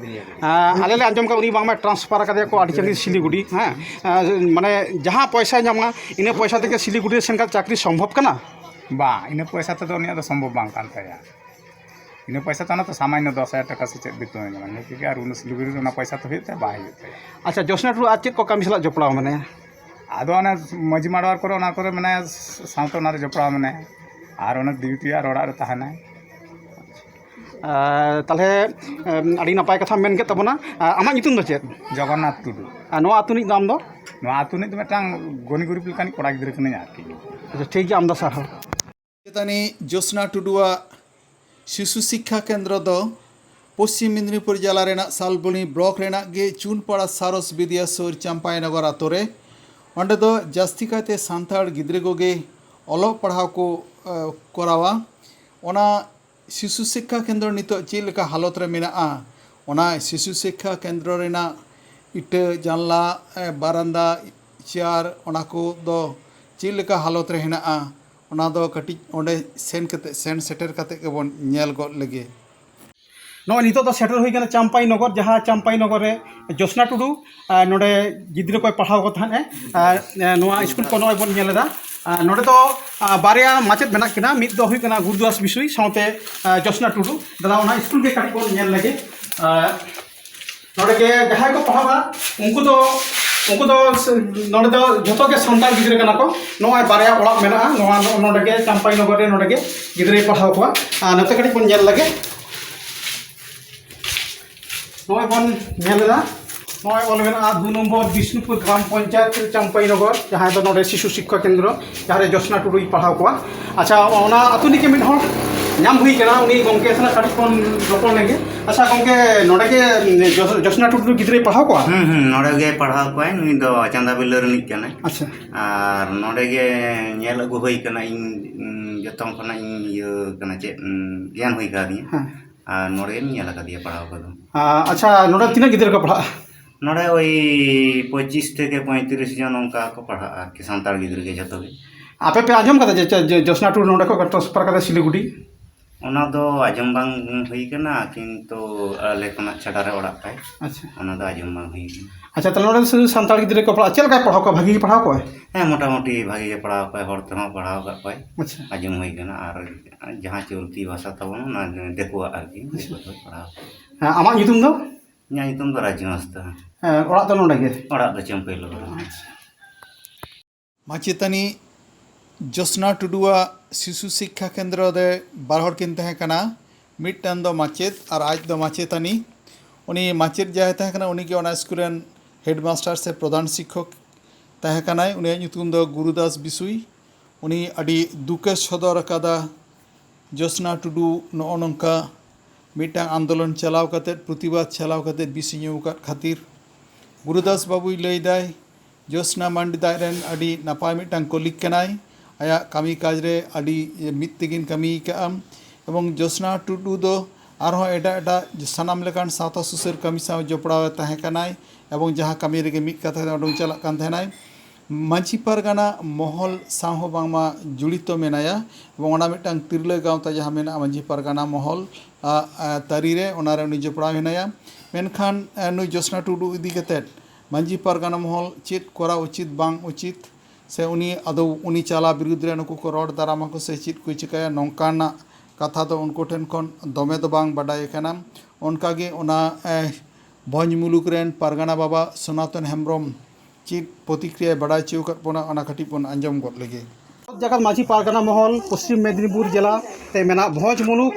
ᱟᱸ, ᱟᱞᱮ ᱞᱮ ᱟᱸᱡᱚᱢ ᱠᱟᱫᱟ ᱩᱱᱤ ᱵᱟᱝᱢᱟ transfer ᱟᱠᱟᱫᱮᱭᱟ ᱠᱚ ᱟᱹᱰᱤ ᱥᱟᱺᱜᱤᱧ ᱥᱤᱞᱤᱜᱩᱲᱤ, ᱦᱮᱸ᱾ ᱟᱸ, ᱢᱟᱱᱮ ᱡᱟᱦᱟᱸ ᱯᱚᱭᱥᱟ ᱧᱟᱢᱟ ᱤᱱᱟᱹ ᱯᱚᱭᱥᱟ ᱛᱮᱜᱮ ᱥᱤᱞᱤᱜᱩᱲᱤ ᱨᱮ ᱥᱮᱱ ᱠᱟᱛᱮ ᱪᱟᱹᱠᱨᱤ ᱥᱚᱢᱵᱷᱚᱵ ᱠᱟᱱᱟ? ᱵᱟᱝ, ᱤᱱᱟᱹ ᱯᱚᱭᱥᱟ ᱛᱮᱫᱚ ᱩᱱᱤᱭᱟᱜ ᱫᱚ ᱥᱚᱢᱵᱷᱚᱵ ᱵᱟᱝ ᱠᱟᱱ ᱛᱟᱭᱟ᱾ ᱤᱱᱟᱹ ᱯᱚᱭᱥᱟ ᱛᱮ ᱚᱱᱟ ᱛᱚ ᱥᱟᱢᱟᱱᱱᱚ ᱫᱚᱥ ᱦᱟᱡᱟᱨ ᱴᱟᱠᱟ ᱥᱮ ᱪᱮᱫ ᱵᱮᱛᱚᱱ ᱧᱟᱢᱟ, ᱤᱱᱟᱹ ᱛᱮᱜᱮ ᱟᱨ ᱩᱱᱟᱹᱜ ᱥᱤᱞᱤᱜᱩᱲᱤ ᱨᱮ ᱚᱱᱟ ᱯᱚᱭᱥᱟ ᱛᱮ ᱦᱩᱭᱩᱜ ᱛᱟᱭᱟ? ᱵᱟᱭ ᱦᱩᱭᱩᱜ ᱛᱟᱭᱟ᱾ ᱟᱪᱪᱷᱟ, ᱡᱳᱥᱱᱟ ᱴᱩᱰᱩ ᱟᱨ ᱪᱮᱫ ᱠᱚ ᱠᱟᱹᱢᱤ ᱥᱟᱞᱟᱜ ᱡᱚᱯᱲᱟᱣ ᱢᱮᱱᱟᱭᱟ? ᱟᱫᱚ ᱚᱱᱮ ᱢᱟᱹᱡᱷᱤ ᱢᱟᱰᱣᱟᱨ ᱠᱚᱨᱮ ᱚᱱᱟ ᱠᱚᱨᱮ ᱢᱮᱱᱟᱭᱟ, ᱥᱟᱶᱛᱮ ᱚᱱᱟᱨᱮ ᱡᱚᱯᱲᱟᱣ ᱢᱮᱱᱟᱭᱟ, ᱟᱨ ᱚᱱᱮ ᱰᱤᱭᱩᱴᱤ ᱟᱨ ᱚᱲᱟᱜ ᱨᱮ ᱛᱟᱦᱮᱱᱟᱭ᱾ ᱟᱨ ᱛᱟᱦᱞᱮ, ᱮᱢ, ᱟᱹᱰᱤ ᱱᱟᱯᱟᱭ ᱠᱟᱛᱷᱟᱢ ᱢᱮᱱ ᱠᱮᱫ ᱛᱟᱵᱚᱱᱟ᱾ ᱟᱨ ᱟᱢᱟᱜ ᱧᱩᱛᱩᱢ ᱫᱚ ᱪᱮᱫ? ᱡᱚᱜᱚᱱᱱᱟᱛᱷ ᱴᱩᱰᱩ᱾ ᱟᱨ ᱱᱚᱣᱟ ᱟᱹᱛᱩ ᱨᱤᱱᱤᱡ ᱫᱚ ᱟᱢ ᱫᱚ? ᱱᱚᱣᱟ ᱟᱹᱛᱩ ᱨᱤᱱᱤᱡ ᱫᱚ ᱢᱤᱫᱴᱟᱝ ᱜᱚᱱᱤ ᱜᱩᱨᱤᱵ ᱞᱮᱠᱟᱱᱤᱡ ᱠᱚᱲᱟ ᱜᱤᱫᱽᱨᱟᱹ ᱠᱟᱹᱱᱟᱹᱧ ᱟᱨᱠᱤ᱾ ᱟᱪᱪᱷᱟ, ᱴᱷᱤᱠ ᱜᱮᱭᱟ, ᱟᱢᱫᱟ ᱥᱟᱨᱦᱟᱣ᱾ ᱪᱮᱛᱟᱱᱤ ᱡᱳᱥᱱᱟ ᱴᱩᱰᱩᱣᱟᱜ ᱥᱤᱥᱩ ᱥᱤᱠᱠᱷᱟ ᱠᱮᱱᱫᱨᱚ ᱫᱚ ᱯᱚᱥᱪᱤᱢ ᱢᱮᱫᱽᱱᱤᱯᱩᱨ ᱡᱮᱞᱟ ᱨᱮᱱᱟᱜ ᱥᱟᱞᱵᱚᱱᱤ ᱵᱞᱚᱠ ᱨᱮᱱᱟᱜ ᱜᱮ ᱪᱩᱱᱯᱟᱲᱟ ᱥᱟᱨᱚᱥ ᱵᱤᱫᱽᱭᱟᱥᱚᱨ ᱪᱟᱢᱯᱟᱭᱱᱚᱜᱚᱨ ᱟᱛᱳ ᱨᱮ᱾ ᱚᱸᱰᱮ ᱫᱚ ᱡᱟᱹᱥᱛᱤ ᱠᱟᱭᱛᱮ ᱥᱟᱱᱛᱟᱲ ᱜᱤᱫᱽᱨᱟᱹ ᱠᱚᱜᱮ ᱚᱞᱚᱜ ᱯᱟᱲᱦᱟᱣ ᱠᱚ, ᱮ, ᱠᱚᱨᱟᱣᱟ᱾ ᱚᱱᱟ ᱥᱤᱥᱩ ᱥᱤᱠᱠᱷᱟ ᱠᱮᱱᱫᱨᱚ ᱱᱤᱛᱚᱜ ᱪᱮᱫ ᱞᱮᱠᱟ ᱦᱟᱞᱚᱛ ᱨᱮ ᱢᱮᱱᱟᱜᱼᱟ, ᱚᱱᱟ ᱥᱤᱥᱩ ᱥᱤᱠᱠᱷᱟ ᱠᱮᱱᱫᱨᱚ ᱨᱮᱱᱟᱜ ᱤᱴᱟᱹ, ᱡᱟᱱᱞᱟ, ᱮ, ᱵᱟᱨᱟᱱᱫᱟ, ᱪᱮᱭᱟᱨ, ᱚᱱᱟ ᱠᱚ ᱫᱚ ᱪᱮᱫ ᱞᱮᱠᱟ ᱦᱟᱞᱚᱛ ᱨᱮ ᱦᱮᱱᱟᱜᱼᱟ, ᱚᱱᱟ ᱫᱚ ᱠᱟᱹᱴᱤᱡ ᱚᱸᱰᱮ ᱥᱮᱱ ᱠᱟᱛᱮ, ᱥᱮᱱ ᱥᱮᱴᱮᱨ ᱠᱟᱛᱮ ᱜᱮᱵᱚᱱ ᱧᱮᱞ ᱜᱚᱫ ᱞᱮᱜᱮ᱾ ᱱᱚᱜᱼᱚᱭ ᱱᱤᱛᱚᱜ ᱫᱚ ᱥᱮᱴᱮᱨ ᱦᱩᱭ ᱠᱟᱱᱟ ᱪᱟᱢᱯᱟᱭᱱᱚᱜᱚᱨ, ᱡᱟᱦᱟᱸ ᱪᱟᱢᱯᱟᱭᱱᱚᱜᱚᱨ ᱨᱮ ᱡᱳᱥᱱᱟ ᱴᱩᱰᱩ, ᱟᱨ ᱱᱚᱰᱮ ᱜᱤᱫᱽᱨᱟᱹ ᱠᱚᱭ ᱯᱟᱲᱦᱟᱣ ᱠᱚ ᱛᱟᱦᱮᱸᱫ ᱮ᱾ ᱟᱨ, ᱮ, ᱱᱚᱣᱟ ᱥᱠᱩᱞ ᱠᱚ ᱱᱚᱜᱼᱚᱭ ᱵᱚᱱ ᱧᱮᱞ ᱮᱫᱟ᱾ ᱟᱨ ᱱᱚᱰᱮ ᱫᱚ, ᱟ, ᱵᱟᱨᱭᱟ ᱢᱟᱪᱮᱫ ᱢᱮᱱᱟᱜ ᱠᱤᱱᱟ, ᱢᱤᱫ ᱫᱚ ᱦᱩᱭᱩᱜ ᱠᱟᱱᱟ ᱜᱩᱨᱩᱫᱟᱥ ᱵᱤᱥᱩᱭ ᱥᱟᱶᱛᱮ, ᱟ, ᱡᱳᱥᱱᱟ ᱴᱩᱰᱩ᱾ ᱫᱟᱫᱟ, ᱚᱱᱟ ᱥᱠᱩᱞ ᱜᱮ ᱠᱟᱹᱴᱤᱡ ᱵᱚᱱ ᱧᱮᱞ ᱞᱮᱜᱮ᱾ ᱟᱨ ᱱᱚᱰᱮ ᱜᱮ ᱡᱟᱦᱟᱸᱭ ᱠᱚ ᱯᱟᱲᱦᱟᱜᱼᱟ, ᱩᱱᱠᱩ ᱫᱚ, ᱩᱱᱠᱩ ᱫᱚ ᱥ-, ᱱᱚᱰᱮ ᱫᱚ ᱡᱷᱚᱛᱚ ᱜᱮ ᱥᱟᱱᱛᱟᱲ ᱜᱤᱫᱽᱨᱟᱹ ᱠᱟᱱᱟ ᱠᱚ᱾ ᱱᱚᱜᱼᱚᱭ ᱵᱟᱨᱭᱟ ᱚᱲᱟᱜ ᱢᱮᱱᱟᱜᱼᱟ, ᱱᱚᱣᱟ ᱱᱚ-, ᱱᱚᱰᱮ ᱜᱮ ᱪᱟᱢᱯᱟᱭᱱᱚᱜᱚᱨ ᱨᱮ ᱱᱚᱰᱮ ᱜᱮ ᱜᱤᱫᱽᱨᱟᱹᱭ ᱯᱟᱲᱦᱟᱣ ᱠᱚᱣᱟ᱾ ᱟᱨ ᱱᱚᱛᱮ ᱠᱟᱹᱴᱤᱡ ᱵᱚᱱ ᱧᱮᱞ ᱞᱮᱜᱮ᱾ ᱱᱚᱜᱼᱚᱭ ᱵᱚᱱ ᱧᱮᱞ ᱮᱫᱟ, ᱱᱚᱜᱼᱚᱭ ᱚᱞ ᱢᱮᱱᱟᱜᱼᱟ ᱫᱩ ᱱᱚᱢᱵᱚᱨ ᱵᱤᱥᱱᱩᱯᱩᱨ ᱜᱨᱟᱢ ᱯᱚᱧᱪᱟᱭᱮᱛ ᱪᱟᱢᱯᱟᱭᱱᱚᱜᱚᱨ, ᱡᱟᱦᱟᱸᱭ ᱫᱚ ᱱᱚᱰᱮ ᱥᱤᱥᱩ ᱥᱤᱠᱠᱷᱟ ᱠᱮᱱᱫᱨᱚ, ᱡᱟᱦᱟᱸ ᱨᱮ ᱡᱳᱥᱱᱟ ᱴᱩᱰᱩᱭ ᱯᱟᱲᱦᱟᱣ ᱠᱚᱣᱟ᱾ ᱟᱪᱪᱷᱟ, ᱚᱱᱟ ᱟᱹᱛᱩ ᱨᱤᱱᱤᱡ ᱜᱮ ᱢᱤᱫ ᱦᱚᱲ, ᱧᱟᱢ ᱦᱩᱭ ᱠᱟᱱᱟ, ᱩᱱᱤ ᱜᱚᱢᱠᱮ ᱥᱟᱞᱟᱜ ᱠᱟᱹᱴᱤᱡ ᱵᱚᱱ ᱨᱚᱯᱚᱲ ᱞᱮᱱᱜᱮ᱾ ᱟᱪᱪᱷᱟ ᱜᱚᱢᱠᱮ, ᱱᱚᱰᱮ ᱜᱮ ᱡᱚᱥ-, ᱡᱳᱥᱱᱟ ᱴᱩᱰᱩ ᱜᱤᱫᱽᱨᱟᱹᱭ ᱯᱟᱲᱦᱟᱣ ᱠᱚᱣᱟ? ᱦᱩᱸ, ᱦᱩᱸ, ᱱᱚᱰᱮ ᱜᱮ ᱯᱟᱲᱦᱟᱣ ᱠᱚᱣᱟᱭ᱾ ᱱᱩᱭ ᱫᱚ ᱪᱟᱸᱫᱟ ᱵᱤᱞᱟᱹ ᱨᱤᱱᱤᱡ ᱠᱟᱱᱟᱭ᱾ ᱟᱪᱪᱷᱟ᱾ ᱟᱨ ᱱᱚᱰᱮ ᱜᱮ ᱧᱮᱞ ᱟᱹᱜᱩ ᱦᱩᱭ ᱠᱟᱱᱟ, ᱤᱧ, ᱩᱸ, ᱡᱚᱛᱚᱱ ᱠᱷᱚᱱᱟᱜ ᱤᱧ ᱤᱭᱟᱹ ᱠᱟᱱᱟ, ᱪᱮᱫ, ᱩᱸ, ᱜᱮᱭᱟᱱ ᱦᱩᱭ ᱠᱟᱣᱫᱤᱧᱟ᱾ ᱦᱮᱸ᱾ ᱟᱨ ᱱᱚᱰᱮ ᱜᱮᱧ ᱧᱮᱞ ᱟᱠᱟᱫᱮᱭᱟ ᱯᱟᱲᱦᱟᱣ ᱠᱚᱫᱚ᱾ ᱟ-, ᱟᱪᱪᱷᱟ, ᱱᱚᱰᱮ ᱛᱤᱱᱟᱹᱜ ᱜᱤᱫᱽᱨᱟᱹ ᱠᱚ ᱯᱟᱲᱦᱟᱜᱼᱟ? ᱱᱚᱰᱮ ᱳᱭ ᱯᱚᱸᱪᱤᱥ ᱛᱷᱮᱠᱮ ᱯᱚᱸᱭᱛᱨᱤᱥ ᱡᱚᱱ ᱚᱱᱠᱟ ᱠᱚ ᱯᱟᱲᱦᱟᱜᱼᱟ ᱟᱨᱠᱤ, ᱥᱟᱱᱛᱟᱲ ᱜᱤᱫᱽᱨᱟᱹ ᱜᱮ ᱡᱷᱚᱛᱚ ᱜᱮ᱾ ᱟᱯᱮ ᱯᱮ ᱟᱸᱡᱚᱢ ᱠᱟᱫᱟ ᱡᱮ, ᱡᱮ, ᱡᱳᱥᱱᱟ ᱴᱩᱰᱩ ᱱᱚᱰᱮ ᱠᱷᱚᱱ transfer ᱠᱟᱫᱟ ᱥᱤᱞᱤᱜᱩᱲᱤ? ᱚᱱᱟ ᱫᱚ ᱟᱸᱡᱚᱢ ᱵᱟᱝ ᱦᱩᱭ ᱠᱟᱱᱟ, ᱠᱤᱱᱛᱩ ᱟᱞᱮ ᱠᱷᱚᱱᱟᱜ ᱪᱷᱟᱰᱟ ᱨᱮ ᱚᱲᱟᱜ ᱛᱟᱭ᱾ ᱟᱪᱪᱷᱟ᱾ ᱚᱱᱟ ᱫᱚ ᱟᱸᱡᱚᱢ ᱵᱟᱝ ᱦᱩᱭ ᱠᱟᱱᱟ᱾ ᱟᱪᱪᱷᱟ, ᱛᱟᱦᱞᱮ ᱱᱚᱰᱮ ᱫᱚ ᱥᱩᱫᱷᱩ ᱥᱟᱱᱛᱟᱲ ᱜᱤᱫᱽᱨᱟᱹ ᱠᱚ ᱯᱟᱲᱦᱟᱜᱼᱟ? ᱪᱮᱫ ᱞᱮᱠᱟᱭ ᱯᱟᱲᱦᱟᱣ ᱠᱚᱣᱟ? ᱵᱷᱟᱜᱤ ᱜᱮ ᱯᱟᱲᱦᱟᱣ ᱠᱚᱣᱟᱭ? ᱦᱮᱸ, ᱢᱚᱴᱟᱢᱩᱴᱤ ᱵᱷᱟᱜᱤ ᱜᱮ ᱯᱟᱲᱦᱟᱣ ᱠᱚᱣᱟᱭ, ᱦᱚᱲ ᱛᱮᱦᱚᱸ ᱯᱟᱲᱦᱟᱣ ᱟᱠᱟᱫ ᱠᱚᱣᱟᱭ᱾ ᱟᱪᱪᱷᱟ᱾ ᱟᱸᱡᱚᱢ ᱦᱩᱭ ᱠᱟᱱᱟ᱾ ᱟᱨ ᱡᱟᱦᱟᱸ ᱪᱚᱞᱛᱤ ᱵᱷᱟᱥᱟ ᱛᱟᱵᱚᱱ, ᱚᱱᱟ ᱫᱤᱠᱩᱣᱟᱜ ᱟᱨᱠᱤ, ᱟᱪᱪᱷᱟ᱾ ᱫᱤᱠᱩ ᱛᱮ ᱯᱟᱲᱦᱟᱣ᱾ ᱦᱮᱸ, ᱟᱢᱟᱜ ᱧᱩᱛᱩᱢ ᱫᱚ? ᱤᱧᱟᱹᱜ ᱧᱩᱛᱩᱢ ᱫᱚ ᱨᱟᱡᱩ ᱦᱟᱸᱥᱫᱟ᱾ ᱦᱮᱸ, ᱚᱲᱟᱜ ᱫᱚ ᱱᱚᱰᱮ ᱜᱮ? ᱚᱲᱟᱜ ᱫᱚ ᱪᱟᱹᱢᱯᱟᱹᱭ ᱞᱚᱜᱚᱨ᱾ ᱟᱪᱪᱷᱟ᱾ ᱢᱟᱪᱮᱛᱟᱹᱱᱤ ᱡᱳᱥᱱᱟ ᱴᱩᱰᱩᱣᱟᱜ ᱥᱤᱥᱩ ᱥᱤᱠᱠᱷᱟ ᱠᱮᱱᱫᱨᱚ ᱨᱮ ᱵᱟᱨ ᱦᱚᱲ ᱠᱤᱱ ᱛᱟᱦᱮᱸ ᱠᱟᱱᱟ, ᱢᱤᱫᱴᱟᱝ ᱫᱚ ᱢᱟᱪᱮᱫ ᱟᱨ ᱟᱡ ᱫᱚ ᱢᱟᱪᱮᱛᱟᱹᱱᱤ᱾ ᱩᱱᱤ ᱢᱟᱪᱮᱫ ᱡᱟᱦᱟᱸᱭ ᱛᱟᱦᱮᱸ ᱠᱟᱱᱟ, ᱩᱱᱤ ᱜᱮ ᱚᱱᱟ ᱥᱠᱩᱞ ᱨᱮᱱ headmaster ᱥᱮ ᱯᱨᱚᱫᱷᱟᱱ ᱥᱤᱠᱠᱷᱚᱠ ᱛᱟᱦᱮᱸ ᱠᱟᱱᱟᱭ᱾ ᱩᱱᱤᱭᱟᱜ ᱧᱩᱛᱩᱢ ᱫᱚ ᱜᱩᱨᱩᱫᱟᱥ ᱵᱤᱥᱩᱭ᱾ ᱩᱱᱤ ᱟᱹᱰᱤ ᱫᱩᱠᱮ ᱥᱚᱫᱚᱨ ᱟᱠᱟᱫᱟ᱾ ᱡᱳᱥᱱᱟ ᱴᱩᱰᱩ ᱱᱚᱜᱼᱚ ᱱᱚᱝᱠᱟ ᱢᱤᱫᱴᱟᱝ ᱟᱱᱫᱳᱞᱚᱱ ᱪᱟᱞᱟᱣ ᱠᱟᱛᱮᱫ, ᱯᱨᱚᱛᱤᱵᱟᱫ ᱪᱟᱞᱟᱣ ᱠᱟᱛᱮᱫ ᱵᱤᱥ ᱧᱩ ᱟᱠᱟᱫ ᱠᱷᱟᱹᱛᱤᱨ᱾ ᱜᱩᱨᱩᱫᱟᱥ ᱵᱟᱵᱩᱭ ᱞᱟᱹᱭᱫᱟᱭ, ᱡᱳᱥᱱᱟ ᱢᱟᱱᱰᱤ ᱫᱚ ᱟᱡ ᱨᱮᱱ ᱟᱹᱰᱤ ᱱᱟᱯᱟᱭ ᱢᱤᱫᱴᱟᱝ colleague ᱠᱟᱱᱟᱭ᱾ ᱟᱭᱟᱜ ᱠᱟᱹᱢᱤ ᱠᱟᱡᱽ ᱨᱮ ᱟᱹᱰᱤ ᱢᱤᱫ ᱛᱮᱜᱮᱧ ᱠᱟᱹᱢᱤ ᱠᱟᱜᱼᱟ᱾ ᱮᱵᱚᱝ ᱡᱳᱥᱱᱟ ᱴᱩᱰᱩ ᱫᱚ ᱟᱨᱦᱚᱸ ᱮᱴᱟᱜ ᱮᱴᱟᱜ ᱥᱟᱱᱟᱢ ᱞᱮᱠᱟᱱ ᱥᱟᱶᱛᱟ ᱥᱩᱥᱟᱹᱨ ᱠᱟᱹᱢᱤ ᱥᱟᱶ ᱡᱚᱯᱲᱟᱣ ᱮ ᱛᱟᱦᱮᱸ ᱠᱟᱱᱟᱭ᱾ ᱮᱵᱚᱝ ᱡᱟᱦᱟᱸ ᱠᱟᱹᱢᱤ ᱨᱮᱜᱮ ᱢᱤᱫ ᱠᱟᱛᱷᱟ ᱛᱮ ᱩᱰᱩᱝ ᱪᱟᱞᱟᱜ ᱠᱟᱱ ᱛᱟᱦᱮᱱᱟᱭ᱾ ᱢᱟᱹᱡᱷᱤ ᱯᱟᱨᱜᱟᱱᱟ ᱢᱚᱦᱚᱞ ᱥᱟᱶ ᱦᱚᱸ ᱵᱟᱝᱢᱟ ᱡᱚᱲᱤᱛᱚ ᱢᱮᱱᱟᱭᱟ, ᱮᱵᱚᱝ ᱚᱱᱟ ᱢᱤᱫᱴᱟᱝ ᱛᱤᱨᱞᱟᱹ ᱜᱟᱶᱛᱟ ᱡᱟᱦᱟᱸ ᱢᱮᱱᱟᱜᱼᱟ ᱢᱟᱹᱡᱷᱤ ᱯᱟᱨᱜᱟᱱᱟ ᱢᱚᱦᱚᱞ, ᱟ, ᱟ, ᱛᱟᱹᱨᱤ ᱨᱮ, ᱚᱱᱟᱨᱮ ᱩᱱᱤ ᱡᱚᱯᱲᱟᱣ ᱦᱮᱱᱟᱭᱟ᱾ ᱢᱮᱱᱠᱷᱟᱱ, ᱟ, ᱱᱩᱭ ᱡᱳᱥᱱᱟ ᱴᱩᱰᱩ ᱤᱫᱤ ᱠᱟᱛᱮᱫ ᱢᱟᱹᱡᱷᱤ ᱯᱟᱨᱜᱟᱱᱟ ᱢᱚᱦᱚᱞ ᱪᱮᱫ ᱠᱚᱨᱟᱣ ᱩᱪᱤᱛ ᱵᱟᱝ ᱩᱪᱤᱛ, ᱥᱮ ᱩᱱᱤ ᱟᱫᱚ ᱩᱱᱤ ᱪᱟᱞᱟᱣ ᱵᱤᱨᱩᱫᱽ ᱨᱮ ᱱᱩᱠᱩ ᱠᱚ ᱨᱚᱲ ᱫᱟᱨᱟᱢᱟᱠᱚ ᱥᱮ ᱪᱮᱫ ᱠᱚ ᱪᱤᱠᱟᱹᱭᱟ, ᱱᱚᱝᱠᱟᱱᱟᱜ ᱠᱟᱛᱷᱟ ᱫᱚ ᱩᱱᱠᱩ ᱴᱷᱮᱱ ᱠᱷᱚᱱ ᱫᱚᱢᱮ ᱫᱚ ᱵᱟᱝ ᱵᱟᱰᱟᱭ ᱠᱟᱱᱟ᱾ ᱚᱱᱠᱟᱜᱮ ᱚᱱᱟ, ᱮ, ᱵᱷᱚᱸᱡᱽ ᱢᱩᱞᱩᱠ ᱨᱮᱱ ᱯᱟᱨᱜᱟᱱᱟ ᱵᱟᱵᱟ ᱥᱚᱱᱟᱛᱚᱱ ᱦᱮᱢᱵᱨᱚᱢ ᱪᱮᱫ ᱯᱨᱚᱛᱤᱠᱨᱤᱭᱟᱭ ᱵᱟᱰᱟᱭ ᱦᱚᱪᱚ ᱟᱠᱟᱫ ᱵᱚᱱᱟ, ᱚᱱᱟ ᱠᱟᱹᱴᱤᱡ ᱵᱚᱱ ᱟᱸᱡᱚᱢ ᱜᱚᱫ ᱞᱮᱜᱮ᱾ ᱡᱟᱠᱟᱛ ᱢᱟᱹᱡᱷᱤ ᱯᱟᱨᱜᱟᱱᱟ ᱢᱚᱦᱚᱞ ᱯᱚᱥᱪᱤᱢ ᱢᱮᱫᱽᱱᱤᱯᱩᱨ ᱡᱮᱞᱟ ᱛᱮ ᱢᱮᱱᱟᱜ ᱵᱷᱚᱸᱡᱽ ᱢᱩᱞᱩᱠ,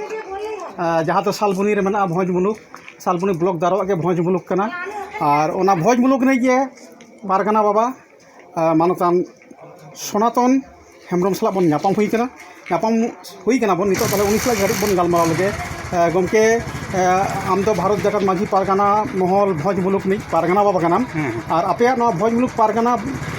ᱟ, ᱡᱟᱦᱟᱸ ᱫᱚ ᱥᱟᱞᱵᱚᱱᱤ ᱨᱮ ᱢᱮᱱᱟᱜᱼᱟ ᱵᱷᱚᱸᱡᱽ ᱢᱩᱞᱩᱠ, ᱥᱟᱞᱵᱚᱱᱤ ᱵᱞᱚᱠ ᱫᱟᱨᱣᱟᱜ ᱜᱮ ᱵᱷᱚᱸᱡᱽ ᱢᱩᱞᱩᱠ ᱠᱟᱱᱟ᱾ ᱟᱨ ᱚᱱᱟ ᱵᱷᱚᱸᱡᱽ ᱢᱩᱞᱩᱠ ᱨᱤᱱᱤᱡ ᱜᱮ ᱯᱟᱨᱜᱟᱱᱟ ᱵᱟᱵᱟ, ᱟ, ᱢᱟᱱᱚᱛᱟᱱ ᱥᱚᱱᱟᱛᱚᱱ ᱦᱮᱢᱵᱨᱚᱢ ᱥᱟᱞᱟᱜ ᱵᱚᱱ ᱧᱟᱯᱟᱢ ᱦᱩᱭ ᱠᱟᱱᱟ᱾ ᱧᱟᱯᱟᱢ ᱦᱩᱭ ᱠᱟᱱᱟ ᱵᱚᱱ, ᱱᱤᱛᱚᱜ ᱛᱟᱦᱚᱞᱮ ᱩᱱᱤ ᱥᱟᱞᱟᱜ ᱜᱮ ᱠᱟᱹᱴᱤᱡ ᱵᱚᱱ ᱜᱟᱞᱢᱟᱨᱟᱣ ᱞᱮᱜᱮ᱾ ᱮ, ᱜᱚᱢᱠᱮ, ᱮ, ᱟᱢ ᱫᱚ ᱵᱷᱟᱨᱚᱛ ᱡᱟᱠᱟᱛ ᱢᱟᱹᱡᱷᱤ ᱯᱟᱨᱜᱟᱱᱟ ᱢᱚᱦᱚᱞ ᱵᱷᱚᱸᱡᱽ ᱢᱩᱞᱩᱠ ᱨᱤᱱᱤᱡ ᱯᱟᱨᱜᱟᱱᱟ ᱵᱟᱵᱟ ᱠᱟᱱᱟᱢ᱾ ᱦᱮᱸ, ᱦᱮᱸ᱾ ᱟᱨ ᱟᱯᱮᱭᱟᱜ ᱱᱚᱣᱟ ᱵᱷᱚᱸᱡᱽ ᱢᱩᱞᱩᱠ ᱯᱟᱨᱜᱟᱱᱟ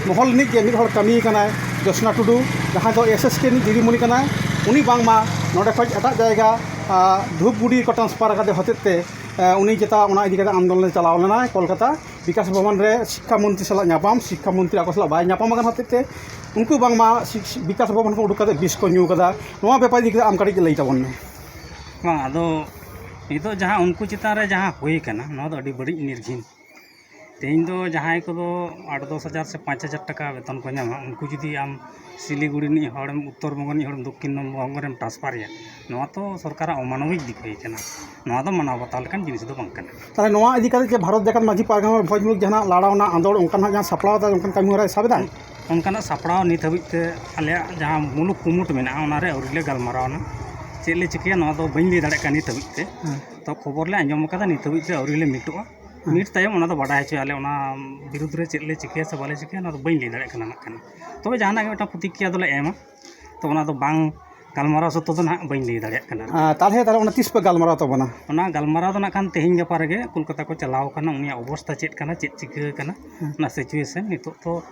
ᱢᱚᱦᱚᱞ ᱨᱤᱱᱤᱡ ᱜᱮ ᱢᱤᱫ ᱦᱚᱲ ᱠᱟᱹᱢᱤ ᱠᱟᱱᱟᱭ ᱡᱳᱥᱱᱟ ᱴᱩᱰᱩ, ᱡᱟᱦᱟᱸᱭ ᱫᱚ ᱮᱥ ᱮᱥ ᱠᱮ ᱨᱤᱱᱤᱡ ᱫᱤᱫᱤᱢᱩᱱᱤ ᱠᱟᱱᱟᱭ᱾ ᱩᱱᱤ ᱵᱟᱝᱢᱟ ᱱᱚᱰᱮ ᱠᱷᱚᱱ ᱮᱴᱟᱜ ᱡᱟᱭᱜᱟ, ᱟ, ᱫᱷᱩᱯᱜᱩᱲᱤ ᱠᱚ transfer ᱟᱠᱟᱫᱮ ᱦᱚᱛᱮᱡ ᱛᱮ, ᱮ, ᱩᱱᱤ ᱪᱮᱛᱟ ᱚᱱᱟ ᱤᱫᱤ ᱠᱟᱛᱮ ᱟᱱᱫᱳᱞᱚᱱ ᱮ ᱪᱟᱞᱟᱣ ᱞᱮᱱᱟᱭ ᱠᱳᱞᱠᱟᱛᱟ ᱵᱤᱠᱟᱥ ᱵᱷᱚᱵᱚᱱ ᱨᱮ᱾ ᱥᱤᱠᱠᱷᱟ ᱢᱚᱱᱛᱨᱤ ᱥᱟᱞᱟᱜ ᱧᱟᱯᱟᱢ, ᱥᱤᱠᱠᱷᱟ ᱢᱚᱱᱛᱨᱤ ᱟᱠᱚ ᱥᱟᱞᱟᱜ ᱵᱟᱭ ᱧᱟᱯᱟᱢ ᱟᱠᱟᱱ ᱦᱚᱛᱮᱡ ᱛᱮ ᱩᱱᱠᱩ ᱵᱟᱝᱢᱟ ᱥᱤᱠ-, ᱵᱤᱠᱟᱥ ᱵᱷᱚᱵᱚᱱ ᱠᱷᱚᱱ ᱩᱰᱩᱠ ᱠᱟᱛᱮ ᱵᱤᱥ ᱠᱚ ᱧᱩ ᱠᱟᱫᱟ᱾ ᱱᱚᱣᱟ ᱵᱮᱯᱟᱨ ᱤᱫᱤ ᱠᱟᱛᱮ ᱟᱢ ᱠᱟᱹᱴᱤᱡ ᱞᱟᱹᱭ ᱛᱟᱵᱚᱱ ᱢᱮ᱾ ᱵᱟᱝ, ᱟᱫᱚ ᱱᱤᱛᱚᱜ ᱡᱟᱦᱟᱸ ᱩᱱᱠᱩ ᱪᱮᱛᱟᱱ ᱨᱮ ᱡᱟᱦᱟᱸ ᱦᱩᱭ ᱠᱟᱱᱟ, ᱱᱚᱣᱟ ᱫᱚ ᱟᱹᱰᱤ ᱵᱟᱹᱲᱤᱡ ᱱᱤᱨᱜᱷᱤᱱ᱾ ᱛᱮᱦᱮᱧ ᱫᱚ ᱡᱟᱦᱟᱸᱭ ᱠᱚᱫᱚ ᱟᱴ ᱫᱚᱥ ᱦᱟᱡᱟᱨ ᱥᱮ ᱯᱟᱸᱪ ᱦᱟᱡᱟᱨ ᱴᱟᱠᱟ ᱵᱮᱛᱚᱱ ᱠᱚ ᱧᱟᱢᱟ, ᱩᱱᱠᱩ ᱡᱩᱫᱤ ᱟᱢ ᱥᱤᱞᱤᱜᱩᱲᱤ ᱨᱤᱱᱤᱡ ᱦᱚᱲᱮᱢ, ᱩᱛᱛᱚᱨ ᱵᱚᱝᱜᱚ ᱨᱤᱱᱤᱡ ᱦᱚᱲᱮᱢ ᱫᱚᱠᱠᱷᱤᱱ ᱵᱚᱝᱜᱚ ᱨᱮᱢ transfer ᱮᱭᱟ, ᱱᱚᱣᱟ ᱛᱚ ᱥᱚᱨᱠᱟᱨᱟᱜ ᱚᱢᱟᱱᱚᱵᱤᱠ ᱫᱤᱠ ᱦᱩᱭ ᱠᱟᱱᱟ᱾ ᱱᱚᱣᱟ ᱫᱚ ᱢᱟᱱᱟᱣ ᱵᱟᱛᱟᱣ ᱞᱮᱠᱟᱱ ᱡᱤᱱᱤᱥ ᱫᱚ ᱵᱟᱝ ᱠᱟᱱᱟ᱾ ᱛᱟᱦᱚᱞᱮ ᱱᱚᱣᱟ ᱤᱫᱤ ᱠᱟᱛᱮ ᱡᱮ ᱵᱷᱟᱨᱚᱛ ᱡᱟᱠᱟᱛ ᱢᱟᱹᱡᱷᱤ ᱯᱟᱨᱜᱟᱱᱟ ᱵᱷᱚᱸᱡᱽ ᱢᱩᱞᱩᱠ ᱡᱟᱦᱟᱱᱟᱜ ᱞᱟᱲᱟᱣᱱᱟ, ᱟᱸᱫᱳᱲ, ᱚᱱᱠᱟᱱᱟᱜ ᱡᱟᱦᱟᱸ ᱥᱟᱯᱲᱟᱣ ᱫᱟ, ᱚᱱᱠᱟᱱ ᱠᱟᱹᱢᱤ ᱦᱚᱨᱟᱭ ᱥᱟᱵ ᱮᱫᱟ? ᱚᱱᱠᱟᱱᱟᱜ ᱥᱟᱯᱲᱟᱣ ᱱᱤᱛ ᱦᱟᱹᱵᱤᱡ ᱛᱮ ᱟᱞᱮᱭᱟᱜ ᱡᱟᱦᱟᱸ ᱢᱩᱞᱩᱠ ᱠᱩᱢᱩᱴ ᱢᱮᱱᱟᱜᱼᱟ, ᱚᱱᱟᱨᱮ ᱟᱹᱣᱨᱤ ᱞᱮ ᱜᱟᱞᱢᱟᱨᱟᱣᱱᱟ᱾ ᱪᱮᱫ ᱞᱮ ᱪᱤᱠᱟᱹᱭᱟ, ᱱᱚᱣᱟ ᱫᱚ ᱵᱟᱹᱧ ᱞᱟᱹᱭ ᱫᱟᱲᱮᱭᱟᱜ ᱠᱟᱱᱟ ᱱᱤᱛ ᱦᱟᱹᱵᱤᱡ ᱛᱮ᱾ ᱦᱮᱸ᱾ ᱛᱚ, ᱠᱷᱚᱵᱚᱨ ᱞᱮ ᱟᱸᱡᱚᱢ ᱟᱠᱟᱫᱟ, ᱱᱤᱛ ᱦᱟᱹᱵᱤᱡ ᱛᱮ ᱟᱹᱣᱨᱤ ᱞᱮ ᱢᱤᱴᱚᱜᱼᱟ᱾ ᱦᱮᱸ᱾ ᱢᱤᱴ ᱛᱟᱭᱚᱢ ᱚᱱᱟ ᱫᱚ ᱵᱟᱰᱟᱭ ᱦᱚᱪᱚᱭᱟᱞᱮ, ᱚᱱᱟ ᱵᱤᱨᱩᱫᱽ ᱨᱮ ᱪᱮᱫ ᱞᱮ ᱪᱤᱠᱟᱹᱭᱟ ᱥᱮ ᱵᱟᱞᱮ ᱪᱤᱠᱟᱹᱭᱟ, ᱚᱱᱟ ᱫᱚ ᱵᱟᱹᱧ ᱞᱟᱹᱭ ᱫᱟᱲᱮᱭᱟᱜ ᱠᱟᱱᱟ ᱱᱟᱜ ᱠᱷᱟᱱ᱾ ᱛᱚᱵᱮ ᱡᱟᱦᱟᱱᱟᱜ ᱜᱮ ᱢᱤᱫᱴᱟᱝ ᱯᱨᱚᱛᱤᱠᱨᱤᱭᱟ ᱫᱚᱞᱮ ᱮᱢᱟ᱾ ᱛᱚ, ᱚᱱᱟ ᱫᱚ ᱵᱟᱝ ᱜᱟᱞᱢᱟᱨᱟᱣ ᱥᱚᱛᱛᱚ ᱫᱚ ᱱᱟᱦᱟᱜ ᱵᱟᱹᱧ ᱞᱟᱹᱭ ᱫᱟᱲᱮᱭᱟᱜ ᱠᱟᱱᱟ᱾ ᱟᱨ ᱛᱟᱦᱚᱞᱮ, ᱛᱟᱦᱚᱞᱮ ᱚᱱᱟ ᱛᱤᱥ ᱯᱮ ᱜᱟᱞᱢᱟᱨᱟᱣ ᱛᱟᱵᱚᱱᱟ? ᱚᱱᱟ ᱜᱟᱞᱢᱟᱨᱟᱣ ᱫᱚ ᱱᱟᱜ ᱠᱷᱟᱱ ᱛᱮᱦᱮᱧ ᱜᱟᱯᱟ ᱨᱮᱜᱮ ᱠᱳᱞᱠᱟᱛᱟ ᱠᱚ ᱪᱟᱞᱟᱣ ᱠᱟᱱᱟ, ᱩᱱᱤᱭᱟᱜ ᱚᱵᱚᱥᱛᱟ ᱪᱮᱫ ᱠᱟᱱᱟ, ᱪᱮᱫ ᱪᱤᱠᱟᱹ ᱠᱟᱱᱟ, ᱦᱮᱸ᱾ ᱚᱱᱟ situation ᱱᱤᱛᱚᱜ ᱛᱚ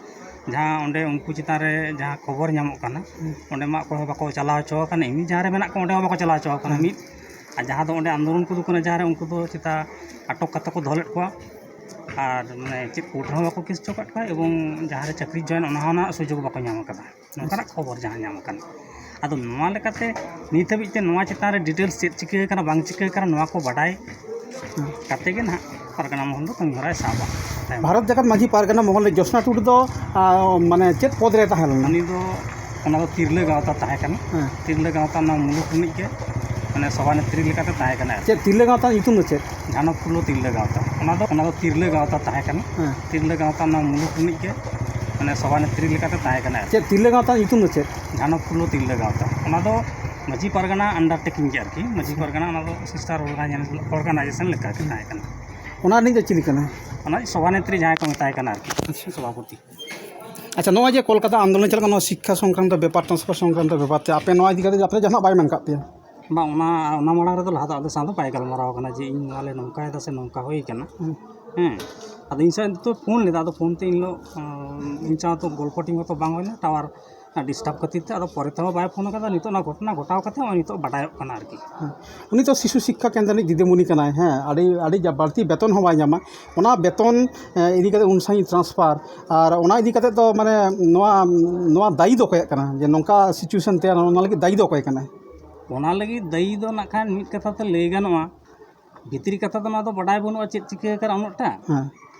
ᱡᱟᱦᱟᱸ ᱚᱸᱰᱮ ᱩᱱᱠᱩ ᱪᱮᱛᱟᱱ ᱨᱮ ᱡᱟᱦᱟᱸ ᱠᱷᱚᱵᱚᱨ ᱧᱟᱢᱚᱜ ᱠᱟᱱᱟ, ᱦᱮᱸ᱾ ᱚᱸᱰᱮ ᱢᱟ ᱚᱠᱚᱭ ᱦᱚᱸ ᱵᱟᱠᱚ ᱪᱟᱞᱟᱣ ᱦᱚᱪᱚ ᱟᱠᱟᱱᱟ, ᱮᱢᱱᱤ ᱡᱟᱦᱟᱸ ᱨᱮ ᱢᱮᱱᱟᱜ ᱠᱚᱣᱟ ᱚᱸᱰᱮ ᱦᱚᱸ ᱵᱟᱠᱚ ᱪᱟᱞᱟᱣ ᱦᱚᱪᱚ ᱟᱠᱟᱱᱟ᱾ ᱦᱮᱸ᱾ ᱢᱤᱫ, ᱟᱨ ᱡᱟᱦᱟᱸ ᱫᱚ ᱚᱸᱰᱮ ᱟᱱᱫᱳᱞᱚᱱ ᱠᱚ ᱫᱩᱠᱟᱱᱟ, ᱡᱟᱦᱟᱸ ᱨᱮ ᱩᱱᱠᱩ ᱫᱚ ᱪᱮᱛᱟ ᱟᱴᱚᱠ ᱠᱟᱛᱮ ᱠᱚ ᱫᱚᱦᱚ ᱞᱮᱫ ᱠᱚᱣᱟ, ᱟᱨ ᱢᱟᱱᱮ ᱪᱮᱫ ᱠᱳᱨᱴ ᱨᱮᱦᱚᱸ ᱵᱟᱠᱚ ᱠᱮᱥ ᱦᱚᱪᱚ ᱟᱠᱟᱫ ᱠᱚᱣᱟ, ᱮᱵᱚᱝ ᱡᱟᱦᱟᱸ ᱨᱮ ᱪᱟᱹᱠᱨᱤ join, ᱚᱱᱟ ᱦᱚᱸ ᱱᱟᱜ ᱥᱩᱡᱳᱜᱽ ᱵᱟᱠᱚ ᱧᱟᱢ ᱟᱠᱟᱫᱟ᱾ ᱱᱚᱝᱠᱟᱱᱟᱜ ᱠᱷᱚᱵᱚᱨ ᱡᱟᱦᱟᱸ ᱧᱟᱢ ᱟᱠᱟᱱᱟ᱾ ᱟᱫᱚ ᱱᱚᱣᱟ ᱞᱮᱠᱟᱛᱮ ᱱᱤᱛ ᱦᱟᱹᱵᱤᱡ ᱛᱮ ᱱᱚᱣᱟ ᱪᱮᱛᱟᱱ ᱨᱮ details ᱪᱮᱫ ᱪᱤᱠᱟᱹ ᱟᱠᱟᱱᱟ, ᱵᱟᱝ ᱪᱤᱠᱟᱹ ᱟᱠᱟᱱᱟ, ᱱᱚᱣᱟ ᱠᱚ ᱵᱟᱰᱟᱭ ᱦᱮᱸ᱾ ᱠᱟᱛᱮ ᱜᱮ ᱱᱟᱦᱟᱜ ᱯᱟᱨᱜᱟᱱᱟ ᱢᱚᱦᱚᱞ ᱫᱚ ᱠᱟᱹᱢᱤ ᱦᱚᱨᱟᱭ ᱥᱟᱵᱟ᱾ ᱵᱷᱟᱨᱚᱛ ᱡᱟᱠᱟᱛ ᱢᱟᱹᱡᱷᱤ ᱯᱟᱨᱜᱟᱱᱟ ᱢᱚᱦᱚᱞ ᱨᱮ ᱡᱳᱥᱱᱟ ᱴᱩᱰᱩ ᱫᱚ, ᱟ, ᱢᱟᱱᱮ ᱪᱮᱫ ᱯᱚᱫᱽ ᱨᱮ ᱛᱟᱦᱮᱸ ᱞᱮᱱᱟ? ᱩᱱᱤ ᱫᱚ, ᱚᱱᱟ ᱫᱚ ᱛᱤᱨᱞᱟᱹ ᱜᱟᱶᱛᱟ ᱛᱟᱦᱮᱸ ᱠᱟᱱᱟ᱾ ᱦᱮᱸ᱾ ᱛᱤᱨᱞᱟᱹ ᱜᱟᱶᱛᱟ ᱚᱱᱟ ᱢᱩᱞᱩᱠ ᱨᱤᱱᱤᱡ ᱜᱮ, ᱢᱟᱱᱮ, ᱥᱚᱵᱷᱟᱱᱮᱛᱨᱤ ᱞᱮᱠᱟᱛᱮ ᱛᱟᱦᱮᱸ ᱠᱟᱱᱟ᱾ ᱪᱮᱫ ᱛᱤᱨᱞᱟᱹ ᱜᱟᱶᱛᱟ ᱧᱩᱛᱩᱢ ᱫᱚ ᱪᱮᱫ? ᱡᱷᱟᱱᱚ ᱯᱷᱩᱞᱳ ᱛᱤᱨᱞᱟᱹ ᱜᱟᱶᱛᱟ᱾ ᱚᱱᱟ ᱫᱚ, ᱚᱱᱟ ᱫᱚ ᱛᱤᱨᱞᱟᱹ ᱜᱟᱶᱛᱟ ᱛᱟᱦᱮᱸ ᱠᱟᱱᱟ᱾ ᱦᱮᱸ᱾ ᱛᱤᱨᱞᱟᱹ ᱜᱟᱶᱛᱟ ᱚᱱᱟ ᱢᱩᱞᱩᱠ ᱨᱤᱱᱤᱡ ᱜᱮ, ᱢᱟᱱᱮ, ᱥᱚᱵᱷᱟᱱᱮᱛᱨᱤ ᱞᱮᱠᱟᱛᱮ ᱛᱟᱦᱮᱸ ᱠᱟᱱᱟ᱾ ᱪᱮᱫ ᱛᱤᱨᱞᱟᱹ ᱜᱟᱶᱛᱟ ᱧᱩᱛᱩᱢ ᱫᱚ ᱪᱮᱫ? ᱡᱷᱟᱱᱚ ᱯᱷᱩᱞᱳ ᱛᱤᱨᱞᱟᱹ ᱜᱟᱶᱛᱟ᱾ ᱚᱱᱟ ᱫᱚ ᱢᱟᱹᱡᱷᱤ ᱯᱟᱨᱜᱟᱱᱟ undertaking ᱜᱮ ᱟᱨᱠᱤ᱾ ᱢᱟᱹᱡᱷᱤ ᱯᱟᱨᱜᱟᱱᱟ ᱚᱱᱟ ᱫᱚ sister organi-, organization ᱞᱮᱠᱟ ᱜᱮ ᱛᱟᱦᱮᱸ ᱠᱟᱱᱟ᱾ ᱚᱱᱟ ᱨᱤᱱᱤᱡ ᱫᱚ ᱪᱤᱞᱤ ᱠᱟᱱᱟᱭ? ᱚᱱᱟ ᱥᱚᱵᱷᱟᱱᱮᱛᱨᱤ ᱡᱟᱦᱟᱸᱭ ᱠᱚ ᱢᱮᱛᱟᱭ ᱠᱟᱱᱟ ᱟᱨᱠᱤ, ᱟᱪᱪᱷᱟ᱾ ᱥᱚᱵᱷᱟᱯᱚᱛᱤ᱾ ᱟᱪᱪᱷᱟ, ᱱᱚᱜᱼᱚᱭ ᱡᱮ ᱠᱳᱞᱠᱟᱛᱟ ᱟᱱᱫᱳᱞᱚᱱ ᱪᱟᱞᱟᱜ ᱠᱟᱱᱟ, ᱱᱚᱣᱟ ᱥᱤᱠᱠᱷᱟ ᱥᱚᱝᱠᱨᱟᱱᱛᱚ ᱵᱮᱯᱟᱨ, transfer ᱥᱚᱝᱠᱨᱟᱱᱛᱚ ᱵᱮᱯᱟᱨ ᱛᱮ ᱟᱯᱮ ᱱᱚᱣᱟ ᱤᱫᱤ ᱠᱟᱛᱮ ᱟᱯᱮ ᱫᱚ ᱡᱟᱦᱟᱱᱟᱜ ᱵᱟᱭ ᱢᱮᱱ ᱠᱟᱜ ᱯᱮᱭᱟ? ᱵᱟᱝ, ᱚᱱᱟ, ᱚᱱᱟ ᱢᱟᱲᱟᱝ ᱨᱮᱫᱚ ᱞᱟᱦᱟ ᱫᱚ ᱟᱞᱮ ᱥᱟᱶ ᱫᱚ ᱵᱟᱭ ᱜᱟᱞᱢᱟᱨᱟᱣ ᱠᱟᱱᱟ ᱡᱮ ᱤᱧ ᱱᱚᱣᱟ ᱞᱮ ᱱᱚᱝᱠᱟᱭᱮᱫᱟ ᱥᱮ ᱱᱚᱝᱠᱟ ᱦᱩᱭ ᱠᱟᱱᱟ᱾ ᱦᱮᱸ᱾ ᱟᱫᱚ ᱤᱧ ᱥᱟᱶ ᱱᱤᱛᱚᱜ ᱯᱷᱳᱱ ᱞᱮᱫᱟ, ᱟᱫᱚ ᱯᱷᱳᱱ ᱛᱮ ᱤᱧ ᱦᱤᱞᱳᱜ, ᱟᱸ, ᱤᱧ ᱥᱟᱶ ᱛᱚ ᱜᱚᱞᱯᱚ ᱴᱷᱤᱠ ᱢᱚᱛᱚ ᱵᱟᱝ ᱦᱩᱭ ᱞᱮᱱᱟ, ᱴᱟᱣᱟᱨ ᱰᱤᱥᱴᱟᱵᱽ ᱠᱷᱟᱹᱛᱤᱨ ᱛᱮ᱾ ᱟᱫᱚ ᱯᱚᱨᱮ ᱛᱮᱦᱚᱸ ᱵᱟᱭ ᱯᱷᱳᱱ ᱠᱟᱫᱟ᱾ ᱱᱤᱛᱚᱜ ᱚᱱᱟ ᱜᱷᱚᱴᱚᱱᱟ ᱜᱷᱚᱴᱟᱣ ᱠᱟᱛᱮ ᱦᱚᱸᱜᱼᱚᱭ ᱱᱤᱛᱚᱜ ᱵᱟᱰᱟᱭᱚᱜ ᱠᱟᱱᱟ ᱟᱨᱠᱤ᱾ ᱦᱮᱸ᱾ ᱩᱱᱤ ᱛᱚ ᱥᱤᱥᱩ ᱥᱤᱠᱠᱷᱟ ᱠᱮᱱᱫᱨᱚ ᱨᱤᱱᱤᱡ ᱫᱤᱫᱤᱢᱩᱱᱤ ᱠᱟᱱᱟᱭ, ᱦᱮᱸ, ᱟᱹᱰᱤ, ᱟᱹᱰᱤ ᱡᱟ-, ᱵᱟᱹᱲᱛᱤ ᱵᱮᱛᱚᱱ ᱦᱚᱸ ᱵᱟᱭ ᱧᱟᱢᱟ᱾ ᱚᱱᱟ ᱵᱮᱛᱚᱱ, ᱮ, ᱤᱫᱤ ᱠᱟᱛᱮ ᱩᱱ ᱥᱟᱺᱜᱤᱧ transfer, ᱟᱨ ᱚᱱᱟ ᱤᱫᱤ ᱠᱟᱛᱮ ᱫᱚ, ᱢᱟᱱᱮ, ᱱᱚᱣᱟ, ᱱᱚᱣᱟ ᱫᱟᱭᱤ ᱫᱚ ᱚᱠᱚᱭᱟᱜ ᱠᱟᱱᱟ ᱡᱮ ᱱᱚᱝᱠᱟ situation ᱛᱮᱭᱟᱨ, ᱚᱱᱟ ᱞᱟᱹᱜᱤᱫ ᱫᱟᱭᱤ ᱫᱚ ᱚᱠᱚᱭ ᱠᱟᱱᱟᱭ? ᱚᱱᱟ ᱞᱟᱹᱜᱤᱫ ᱫᱟᱹᱭᱤ ᱫᱚ ᱱᱟᱜ ᱠᱷᱟᱱ ᱢᱤᱫ ᱠᱟᱛᱷᱟ ᱛᱮ ᱞᱟᱹᱭ ᱜᱟᱱᱚᱜᱼᱟ, ᱵᱷᱤᱛᱨᱤ ᱠᱟᱛᱷᱟ ᱫᱚ ᱱᱚᱣᱟ ᱫᱚ ᱵᱟᱰᱟᱭ ᱵᱟᱹᱱᱩᱜᱼᱟ ᱪᱮᱫ ᱪᱤᱠᱟᱹ ᱟᱠᱟᱱᱟ ᱩᱱᱟᱹᱜ ᱴᱟ᱾ ᱦᱮᱸ᱾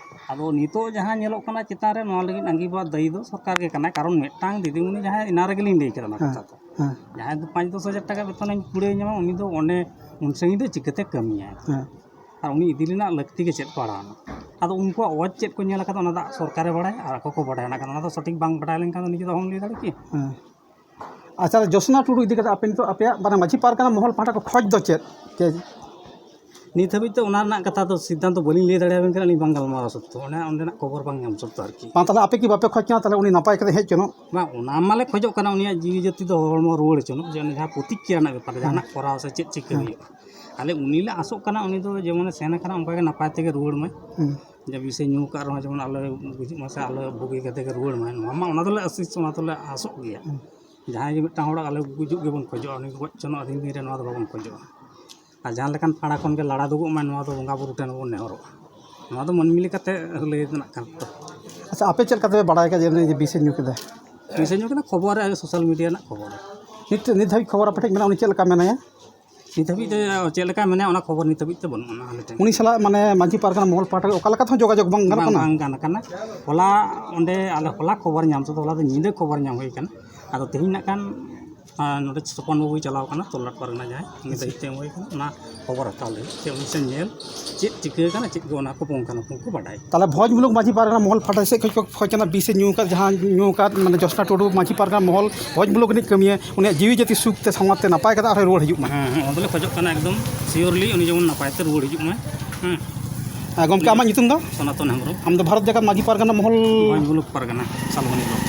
ᱟᱫᱚ ᱱᱤᱛᱚᱜ ᱡᱟᱦᱟᱸ ᱧᱮᱞᱚᱜ ᱠᱟᱱᱟ ᱪᱮᱛᱟᱱ ᱨᱮ, ᱱᱚᱣᱟ ᱞᱟᱹᱜᱤᱫ ᱟᱺᱜᱤᱵᱷᱟᱨ ᱫᱟᱹᱭᱤ ᱫᱚ ᱥᱚᱨᱠᱟᱨ ᱜᱮ ᱠᱟᱱᱟᱭ, ᱠᱟᱨᱚᱱ ᱢᱤᱫᱴᱟᱝ ᱫᱤᱫᱤᱢᱩᱱᱤ ᱡᱟᱦᱟᱸᱭ, ᱮᱱᱟ ᱨᱮᱜᱮ ᱞᱤᱧ ᱞᱟᱹᱭ ᱠᱮᱫᱟ ᱚᱱᱟ ᱦᱮᱸ, ᱠᱟᱛᱷᱟ ᱫᱚ, ᱦᱮᱸ᱾ ᱡᱟᱦᱟᱸᱭ ᱫᱚ ᱯᱟᱸᱪ ᱫᱚᱥ ᱦᱟᱡᱟᱨ ᱴᱟᱠᱟ ᱵᱮᱛᱚᱱᱮ ᱠᱩᱲᱟᱹᱭ ᱧᱟᱢᱟ, ᱩᱱᱤ ᱫᱚ ᱚᱸᱰᱮ ᱩᱱ ᱥᱟᱺᱜᱤᱧ ᱫᱚ ᱪᱤᱠᱟᱹᱛᱮ ᱠᱟᱹᱢᱤᱭᱟᱭ? ᱦᱮᱸ᱾ ᱟᱨ ᱩᱱᱤ ᱤᱫᱤ ᱨᱮᱱᱟᱜ ᱞᱟᱹᱠᱛᱤ ᱜᱮ ᱪᱮᱫ ᱯᱟᱲᱟᱣᱱᱟ? ᱟᱫᱚ ᱩᱱᱠᱩᱣᱟᱜ ᱚᱡᱽ ᱪᱮᱫ ᱠᱚ ᱧᱮᱞ ᱟᱠᱟᱫᱟ, ᱚᱱᱟ ᱫᱚ ᱥᱚᱨᱠᱟᱨᱮ ᱵᱟᱲᱟᱭᱟ ᱟᱨ ᱟᱠᱚ ᱠᱚ ᱵᱟᱲᱟᱭᱟ, ᱱᱟᱜ ᱠᱷᱟᱱ ᱚᱱᱟ ᱫᱚ ᱥᱚᱴᱷᱤᱠ ᱵᱟᱝ ᱵᱟᱰᱟᱭ ᱞᱮᱱᱠᱷᱟᱱ ᱫᱚ ᱱᱤᱡᱮ ᱫᱚ ᱚᱦᱚᱢ ᱞᱟᱹᱭ ᱫᱟᱲᱮ ᱠᱮᱭᱟ᱾ ᱦᱮᱸ᱾ ᱟᱪᱪᱷᱟ, ᱡᱳᱥᱱᱟ ᱴᱩᱰᱩ ᱤᱫᱤ ᱠᱟᱛᱮ ᱟᱯᱮ ᱱᱤᱛᱚᱜ ᱟᱯᱮᱭᱟᱜ, ᱢᱟᱱᱮ, ᱢᱟᱹᱡᱷᱤ ᱯᱟᱨᱜᱟᱱᱟ ᱢᱚᱦᱚᱞ ᱯᱟᱦᱴᱟ ᱠᱚ ᱠᱷᱚᱡᱽ ᱫᱚ ᱪᱮᱫ? ᱪᱮᱫ? ᱱᱤᱛ ᱦᱟᱹᱵᱤᱡ ᱛᱮ ᱚᱱᱟ ᱨᱮᱱᱟᱜ ᱠᱟᱛᱷᱟ ᱫᱚ ᱥᱤᱫᱽᱫᱷᱟᱱᱛᱚ ᱵᱟᱹᱞᱤᱧ ᱞᱟᱹᱭ ᱫᱟᱲᱮᱭᱟᱵᱮᱱ ᱠᱟᱱᱟ, ᱟᱹᱞᱤᱧ ᱵᱟᱝ ᱜᱟᱞᱢᱟᱨᱟᱣ ᱥᱚᱛᱛᱚ, ᱚᱱᱮ ᱚᱸᱰᱮᱱᱟᱜ ᱠᱷᱚᱵᱚᱨ ᱵᱟᱝ ᱧᱟᱢ ᱥᱚᱛᱛᱚ ᱟᱨᱠᱤ᱾ ᱵᱟᱝ, ᱛᱟᱦᱚᱞᱮ ᱟᱯᱮ ᱠᱤ ᱵᱟᱯᱮ ᱠᱷᱚᱡᱽ ᱠᱟᱱᱟ ᱛᱟᱦᱚᱞᱮ ᱩᱱᱤ ᱱᱟᱯᱟᱭ ᱠᱟᱛᱮ ᱦᱮᱡ ᱦᱚᱪᱚᱱᱚᱜ? ᱵᱟᱝ, ᱚᱱᱟ ᱢᱟᱞᱮ ᱠᱷᱚᱡᱚᱜ ᱠᱟᱱᱟ, ᱩᱱᱤᱭᱟᱜ ᱡᱤᱣᱤ ᱡᱟᱹᱛᱤ ᱫᱚ ᱦᱚᱲᱢᱚ ᱨᱩᱣᱟᱹᱲ ᱦᱚᱪᱚᱱᱚᱜ, ᱡᱮ ᱚᱱᱮ ᱡᱟᱦᱟᱸ ᱯᱨᱚᱛᱤᱠᱨᱤᱭᱟ ᱨᱮᱱᱟᱜ ᱵᱮᱯᱟᱨ, ᱡᱟᱦᱟᱱᱟᱜ ᱦᱮᱸ᱾ ᱠᱚᱨᱟᱣ ᱥᱮ ᱪᱮᱫ ᱪᱤᱠᱟᱹ ᱦᱮᱸ᱾ ᱦᱩᱭᱩᱜᱼᱟ᱾ ᱟᱞᱮ ᱩᱱᱤ ᱞᱮ ᱟᱥᱚᱜ ᱠᱟᱱᱟ, ᱩᱱᱤ ᱫᱚ ᱡᱮᱢᱚᱱᱮ ᱥᱮᱱ ᱟᱠᱟᱱᱟ ᱚᱱᱠᱟ ᱜᱮ ᱱᱟᱯᱟᱭ ᱛᱮᱜᱮ ᱨᱩᱣᱟᱹᱲ ᱢᱟᱭ᱾ ᱦᱩᱸ᱾ ᱡᱮ ᱵᱤᱥᱮ ᱧᱩ ᱟᱠᱟᱫ ᱨᱮᱦᱚᱸ ᱡᱮᱢᱚᱱ ᱟᱞᱚᱭ ᱜᱩᱡᱩᱜ ᱢᱟ ᱥᱮ ᱟᱞᱚ ᱵᱩᱜᱤ ᱠᱟᱛᱮ ᱜᱮ ᱨᱩᱣᱟᱹᱲ ᱢᱟᱭ, ᱱᱚᱣᱟ ᱢᱟ ᱚᱱᱟ ᱫᱚᱞᱮ ᱟᱥᱤᱥ, ᱚᱱᱟ ᱫᱚᱞᱮ ᱟᱥᱚᱜ ᱜᱮᱭᱟ᱾ ᱦᱩᱸ᱾ ᱡᱟᱦᱟᱸᱭ ᱜᱮ ᱢᱤᱫᱴᱟᱝ ᱦᱚᱲ ᱟᱞᱚ ᱜᱩᱡᱩᱜ ᱜᱮᱵᱚᱱ ᱠᱷᱚᱡᱚᱜᱼᱟ, ᱩᱱᱤ ᱜᱚᱡ ᱦᱚᱪᱚᱱᱚᱜ ᱟᱹᱫᱤᱱ ᱫᱤᱱ ᱨᱮ, ᱱᱚᱣᱟ ᱫᱚ ᱵᱟᱵᱚᱱ ᱠᱷᱚᱡᱚᱜᱼᱟ᱾ ᱟᱨ ᱡᱟᱦᱟᱸ ᱞᱮᱠᱟᱱ ᱯᱟᱲᱟ ᱠᱷᱚᱱ ᱜᱮ ᱞᱟᱲᱟ ᱫᱩᱜᱩᱜ ᱢᱟᱭ, ᱱᱚᱣᱟ ᱫᱚ ᱵᱚᱸᱜᱟ ᱵᱩᱨᱩ ᱴᱷᱮᱱ ᱵᱚᱱ ᱱᱮᱦᱚᱨᱚᱜᱼᱟ᱾ ᱱᱚᱣᱟ ᱫᱚ ᱢᱟᱹᱱᱢᱤ ᱞᱮᱠᱟᱛᱮ ᱞᱟᱹᱭ ᱨᱮᱱᱟᱜ ᱠᱟᱱᱟ ᱛᱚ᱾ ᱟᱪᱪᱷᱟ, ᱟᱯᱮ ᱪᱮᱫ ᱞᱮᱠᱟ ᱯᱮ ᱵᱟᱲᱟᱭ ᱠᱟᱫᱟ ᱡᱮ ᱩᱱᱤ ᱵᱤᱥᱮ ᱧᱩ ᱠᱮᱫᱟ? ᱵᱤᱥᱮ ᱧᱩ ᱠᱮᱫᱟ, ᱠᱷᱚᱵᱚᱨ ᱨᱮ, social media ᱨᱮᱱᱟᱜ ᱠᱷᱚᱵᱚᱨ᱾ ᱱᱤᱛ, ᱱᱤᱛ ᱫᱷᱟᱹᱵᱤᱡ ᱠᱷᱚᱵᱚᱨ ᱟᱯᱮ ᱴᱷᱮᱱ ᱢᱮᱱᱟᱜᱼᱟ, ᱩᱱᱤ ᱪᱮᱫ ᱞᱮᱠᱟ ᱢᱮᱱᱟᱭᱟ? ᱱᱤᱛ ᱦᱟᱹᱵᱤᱡ ᱛᱮ ᱪᱮᱫ ᱞᱮᱠᱟ ᱢᱮᱱᱟᱭᱟ, ᱚᱱᱟ ᱠᱷᱚᱵᱚᱨ ᱱᱤᱛ ᱦᱟᱹᱵᱤᱡ ᱛᱮ ᱵᱟᱹᱱᱩᱜ ᱟᱱᱟ ᱟᱞᱮ ᱴᱷᱮᱱ᱾ ᱩᱱᱤ ᱥᱟᱞᱟᱜ, ᱢᱟᱱᱮ, ᱢᱟᱹᱡᱷᱤ ᱯᱟᱨᱜᱟᱱᱟ ᱢᱚᱦᱚᱞ ᱯᱟᱦᱴᱟ ᱨᱮ ᱚᱠᱟ ᱞᱮᱠᱟ ᱛᱮᱦᱚᱸ ᱡᱳᱜᱟᱡᱳᱜᱽ ᱵᱟᱝ ᱜᱟᱱᱚᱜ ᱵᱟᱝ, ᱠᱟᱱᱟ? ᱵᱟᱝ ᱜᱟᱱ ᱟᱠᱟᱱᱟ᱾ ᱦᱚᱞᱟ ᱚᱸᱰᱮ ᱟᱞᱮ ᱦᱚᱞᱟ ᱠᱷᱚᱵᱚᱨ ᱧᱟᱢ ᱛᱮᱫᱚ, ᱦᱚᱞᱟ ᱫᱚ ᱧᱤᱫᱟᱹ ᱠᱷᱚᱵᱚᱨ ᱧᱟᱢ ᱦᱩᱭ ᱟᱠᱟᱱᱟ᱾ ᱟᱫᱚ ᱛᱮᱦᱮᱧ ᱱᱟᱜ ᱠᱷᱟᱱ, ᱟᱨ ᱱᱚᱰᱮ ᱥᱚᱯᱚᱱ ᱵᱟᱹᱵᱩᱭ ᱪᱟᱞᱟᱣ ᱠᱟᱱᱟ, ᱛᱚᱞᱞᱟᱴ ᱯᱟᱨᱜᱟᱱᱟ ᱡᱟᱦᱟᱸᱭ, ᱩᱱᱤ ᱫᱟᱭᱤᱛᱛᱚ ᱮᱢ ᱦᱩᱭ ᱠᱟᱱᱟ, ᱚᱱᱟ ᱠᱷᱚᱵᱚᱨ ᱦᱟᱛᱟᱣ ᱞᱟᱹᱜᱤᱫ ᱛᱮ ᱩᱱᱤ ᱥᱮᱱ ᱧᱮᱞ ᱪᱮᱫ ᱪᱤᱠᱟᱹ ᱟᱠᱟᱱᱟ, ᱪᱮᱫ ᱠᱚ ᱚᱱᱟ ᱠᱚ ᱯᱩᱝᱠᱷᱟᱱᱩᱯᱩᱝᱠᱷᱚ ᱵᱟᱰᱟᱭ᱾ ᱛᱟᱦᱚᱞᱮ ᱵᱷᱚᱸᱡᱽ ᱢᱩᱞᱩᱠ ᱢᱟᱹᱡᱷᱤ ᱯᱟᱨᱜᱟᱱᱟ ᱢᱚᱦᱚᱞ ᱯᱟᱦᱴᱟ ᱥᱮᱫ ᱠᱷᱚᱱ ᱠᱚ ᱠᱷᱚᱡᱽ ᱠᱟᱱᱟ, ᱵᱤᱥᱮ ᱧᱩ ᱟᱠᱟᱫ, ᱡᱟᱦᱟᱸ ᱧᱩ ᱟᱠᱟᱫ, ᱢᱟᱱᱮ, ᱡᱳᱥᱱᱟ ᱴᱩᱰᱩ ᱢᱟᱹᱡᱷᱤ ᱯᱟᱨᱜᱟᱱᱟ ᱢᱚᱦᱚᱞ ᱵᱷᱚᱸᱡᱽ ᱢᱩᱞᱩᱠ ᱨᱤᱱᱤᱡ ᱠᱟᱹᱢᱤᱭᱟᱹ, ᱩᱱᱤᱭᱟᱜ ᱡᱤᱣᱤ ᱡᱟᱹᱛᱤ ᱥᱩᱠ ᱛᱮ ᱥᱟᱶᱟᱨ ᱛᱮ ᱱᱟᱯᱟᱭ ᱠᱟᱛᱮ ᱟᱨᱦᱚᱸ ᱨᱩᱣᱟᱹᱲ ᱦᱤᱡᱩᱜ ᱢᱟ᱾ ᱦᱮᱸ, ᱦᱮᱸ, ᱚᱱᱟ ᱫᱚᱞᱮ ᱠᱷᱚᱡᱚᱜ ᱠᱟᱱᱟ ᱮᱠᱫᱚᱢ surely ᱩᱱᱤ ᱡᱮᱢᱚᱱ ᱱᱟᱯᱟᱭ ᱛᱮ ᱨᱩᱣᱟᱹᱲ ᱦᱤᱡᱩᱜ ᱢᱟᱭ᱾ ᱦᱮᱸ᱾ ᱟᱨ ᱜᱚᱢᱠᱮ, ᱟᱢᱟᱜ ᱧᱩᱛᱩᱢ ᱫᱚ? ᱥᱚᱱᱟᱛᱚᱱ ᱦᱮᱢᱵᱨᱚᱢ᱾ ᱟᱢ ᱫᱚ ᱵᱷᱟᱨᱚᱛ ᱡᱟᱠᱟᱛ ᱢᱟᱹᱡᱷᱤ ᱯᱟᱨᱜᱟᱱᱟ ᱢᱚᱦᱚᱞ? ᱢᱚᱭᱩᱨᱵᱷᱚᱸᱡᱽ ᱵᱞᱚᱠ ᱯᱟᱨᱜᱟᱱᱟ, ᱥᱟᱞᱵᱚᱱᱤ ᱵᱞᱚᱠ᱾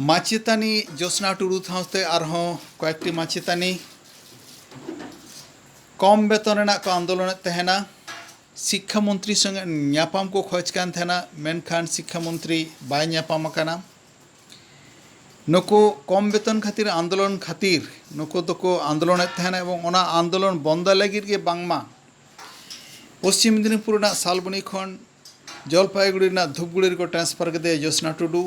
ᱢᱟᱪᱮᱛᱟᱹᱱᱤ ᱡᱳᱥᱱᱟ ᱴᱩᱰᱩ ᱥᱟᱶᱛᱮ ᱟᱨᱦᱚᱸ ᱠᱚᱭᱮᱠᱴᱤ ᱢᱟᱪᱮᱛᱟᱹᱱᱤ ᱠᱚᱢ ᱵᱮᱛᱚᱱ ᱨᱮᱱᱟᱜ ᱠᱚ ᱟᱱᱫᱳᱞᱚᱱᱮᱫ ᱛᱟᱦᱮᱱᱟ᱾ ᱥᱤᱠᱠᱷᱟ ᱢᱚᱱᱛᱨᱤ ᱥᱚᱸᱜᱮ ᱧᱟᱯᱟᱢ ᱠᱚ ᱠᱷᱚᱡᱽ ᱠᱟᱱ ᱛᱟᱦᱮᱱᱟ, ᱢᱮᱱᱠᱷᱟᱱ ᱥᱤᱠᱠᱷᱟ ᱢᱚᱱᱛᱨᱤ ᱵᱟᱭ ᱧᱟᱯᱟᱢ ᱟᱠᱟᱱᱟ᱾ ᱱᱩᱠᱩ ᱠᱚᱢ ᱵᱮᱛᱚᱱ ᱠᱷᱟᱹᱛᱤᱨ ᱟᱱᱫᱳᱞᱚᱱ ᱠᱷᱟᱹᱛᱤᱨ ᱱᱩᱠᱩ ᱫᱚᱠᱚ ᱟᱱᱫᱳᱞᱚᱱᱮᱫ ᱛᱟᱦᱮᱱᱟ, ᱮᱵᱚᱝ ᱚᱱᱟ ᱟᱱᱫᱳᱞᱚᱱ ᱵᱚᱱᱫᱚ ᱞᱟᱹᱜᱤᱫ ᱜᱮ ᱵᱟᱝᱢᱟ ᱯᱚᱥᱪᱤᱢ ᱢᱮᱫᱤᱱᱤᱯᱩᱨ ᱨᱮᱱᱟᱜ ᱥᱟᱞᱵᱚᱱᱤ ᱠᱷᱚᱱ ᱡᱚᱞᱯᱟᱭᱜᱩᱲᱤ ᱨᱮᱱᱟᱜ ᱫᱷᱩᱯᱜᱩᱲᱤ ᱨᱮᱠᱚ ᱴᱨᱟᱱᱥᱯᱷᱟᱨ ᱠᱮᱫᱮᱭᱟ ᱡᱳᱥᱱᱟ ᱴᱩᱰᱩ᱾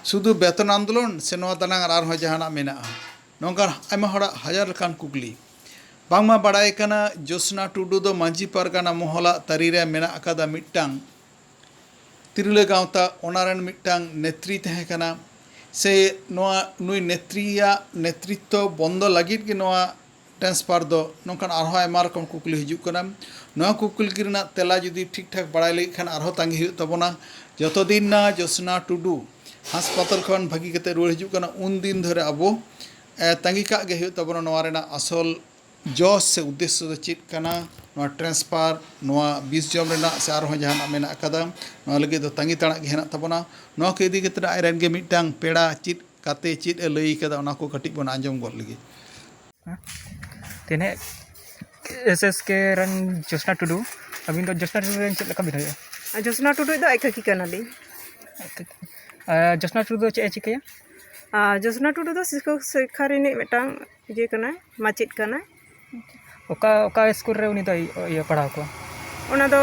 ᱥᱩᱫᱷᱩ ᱵᱮᱛᱚᱱ ᱟᱱᱫᱳᱞᱚᱱ ᱥᱮ ᱱᱚᱣᱟ ᱫᱟᱱᱟᱝ ᱟᱨ ᱟᱨᱦᱚᱸ ᱡᱟᱦᱟᱱᱟᱜ ᱢᱮᱱᱟᱜᱼᱟ? ᱱᱚᱝᱠᱟᱱ ᱟᱭᱢᱟ ᱦᱚᱲᱟᱜ ᱦᱟᱡᱟᱨ ᱞᱮᱠᱟᱱ ᱠᱩᱠᱞᱤ᱾ ᱵᱟᱝᱢᱟ ᱵᱟᱲᱟᱭ ᱠᱟᱱᱟ, ᱡᱳᱥᱱᱟ ᱴᱩᱰᱩ ᱫᱚ ᱢᱟᱹᱡᱷᱤ ᱯᱟᱨᱜᱟᱱᱟ ᱢᱚᱦᱚᱞᱟᱜ ᱛᱟᱹᱨᱤ ᱨᱮ ᱢᱮᱱᱟᱜ ᱟᱠᱟᱫᱟ ᱢᱤᱫᱴᱟᱝ ᱛᱤᱨᱞᱟᱹ ᱜᱟᱶᱛᱟ, ᱚᱱᱟ ᱨᱮᱱ ᱢᱤᱫᱴᱟᱝ ᱱᱮᱛᱨᱤ ᱛᱟᱦᱮᱸ ᱠᱟᱱᱟ, ᱥᱮ ᱱᱚᱣᱟ ᱱᱩᱭ ᱱᱮᱛᱨᱤᱭᱟᱜ ᱱᱮᱛᱨᱤᱛᱛᱚ ᱵᱚᱱᱫᱚ ᱞᱟᱹᱜᱤᱫ ᱜᱮ ᱱᱚᱣᱟ ᱴᱨᱟᱱᱥᱯᱷᱟᱨ ᱫᱚ? ᱱᱚᱝᱠᱟᱱ ᱟᱨᱦᱚᱸ ᱟᱭᱢᱟ ᱨᱚᱠᱚᱢ ᱠᱩᱠᱞᱤ ᱦᱤᱡᱩᱜ ᱠᱟᱱᱟ᱾ ᱱᱚᱣᱟ ᱠᱩᱠᱞᱤ ᱨᱮᱱᱟᱜ ᱛᱮᱞᱟ ᱡᱩᱫᱤ ᱴᱷᱤᱠ ᱴᱷᱟᱠ ᱵᱟᱲᱟᱭ ᱞᱟᱹᱜᱤᱫ ᱠᱷᱟᱱ, ᱟᱨᱦᱚᱸ ᱛᱟᱸᱜᱤ ᱦᱩᱭᱩᱜ ᱛᱟᱵᱚᱱᱟ᱾ ᱡᱚᱛᱚ ᱫᱤᱱ ᱱᱟ ᱡᱳᱥᱱᱟ ᱴᱩᱰᱩ ᱦᱟᱥᱯᱟᱛᱟᱞ ᱠᱷᱚᱱ ᱵᱷᱟᱹᱜᱤ ᱠᱟᱛᱮ ᱨᱩᱣᱟᱹᱲ ᱦᱤᱡᱩᱜ ᱠᱟᱱᱟ, ᱩᱱ ᱫᱤᱱ ᱫᱷᱚᱨᱮ ᱟᱵᱚ, ᱮ, ᱛᱟᱸᱜᱤ ᱠᱟᱜ ᱜᱮ ᱦᱩᱭᱩᱜ ᱛᱟᱵᱚᱱᱟ ᱱᱚᱣᱟ ᱨᱮᱱᱟᱜ ᱟᱥᱚᱞ ᱡᱚᱥ ᱥᱮ ᱩᱫᱽᱫᱮᱥᱥᱚ ᱫᱚ ᱪᱮᱫ ᱠᱟᱱᱟ? ᱱᱚᱣᱟ ᱴᱨᱟᱱᱥᱯᱷᱟᱨ, ᱱᱚᱣᱟ ᱵᱤᱥ ᱡᱚᱢ ᱨᱮᱱᱟᱜ ᱥᱮ ᱟᱨᱦᱚᱸ ᱡᱟᱦᱟᱱᱟᱜ ᱢᱮᱱᱟᱜ ᱟᱠᱟᱫᱟ, ᱱᱚᱣᱟ ᱞᱟᱹᱜᱤᱫ ᱫᱚ ᱛᱟᱺᱜᱤ ᱛᱟᱲᱟᱜ ᱜᱮ ᱦᱮᱱᱟᱜ ᱛᱟᱵᱚᱱᱟ᱾ ᱱᱚᱣᱟ ᱠᱚ ᱤᱫᱤ ᱠᱟᱛᱮ ᱟᱡ ᱨᱮᱱ ᱜᱮ ᱢᱤᱫᱴᱟᱝ ᱯᱮᱲᱟ ᱪᱮᱫ ᱠᱟᱛᱮ ᱪᱮᱫ ᱮ ᱞᱟᱹᱭ ᱠᱟᱫᱟ, ᱚᱱᱟ ᱠᱚ ᱠᱟᱹᱴᱤᱡ ᱵᱚᱱ ᱟᱸᱡᱚᱢ ᱜᱚᱫ ᱞᱮᱜᱮ᱾ ᱛᱤᱱᱟᱹᱜ ᱮᱥ ᱮᱥ ᱠᱮ ᱨᱮᱱ ᱡᱳᱥᱱᱟ ᱴᱩᱰᱩ, ᱟᱹᱵᱤᱱ ᱫᱚ ᱡᱳᱥᱱᱟ ᱴᱩᱰᱩ ᱨᱮᱱ ᱪᱮᱫ ᱞᱮᱠᱟ ᱵᱤᱱ ᱦᱩᱭᱩᱜᱼᱟ? ᱟᱨ ᱡᱳᱥᱱᱟ ᱴᱩᱰᱩ ᱫᱚ ᱟᱡ ᱠᱟᱹᱠᱤ ᱠᱟᱱᱟᱞᱤᱧ᱾ ᱟᱨ ᱡᱳᱥᱱᱟ ᱴᱩᱰᱩ ᱫᱚ ᱪᱮᱫ ᱮ ᱪᱤᱠᱟᱹᱭᱟ? ᱟᱨ ᱡᱳᱥᱱᱟ ᱴᱩᱰᱩ ᱫᱚ ᱥᱤᱥᱩ ᱥᱤᱠᱠᱷᱟ ᱨᱤᱱᱤᱡ ᱢᱤᱫᱴᱟᱝ ᱤᱭᱟᱹ ᱠᱟᱱᱟᱭ, ᱢᱟᱪᱮᱫ ᱠᱟᱱᱟᱭ᱾ ᱚᱠᱟ, ᱚᱠᱟ ᱥᱠᱩᱞ ᱨᱮ ᱩᱱᱤ ᱫᱚᱭ ᱤᱭᱟᱹ ᱯᱟᱲᱦᱟᱣ ᱠᱚᱣᱟ? ᱚᱱᱟ ᱫᱚ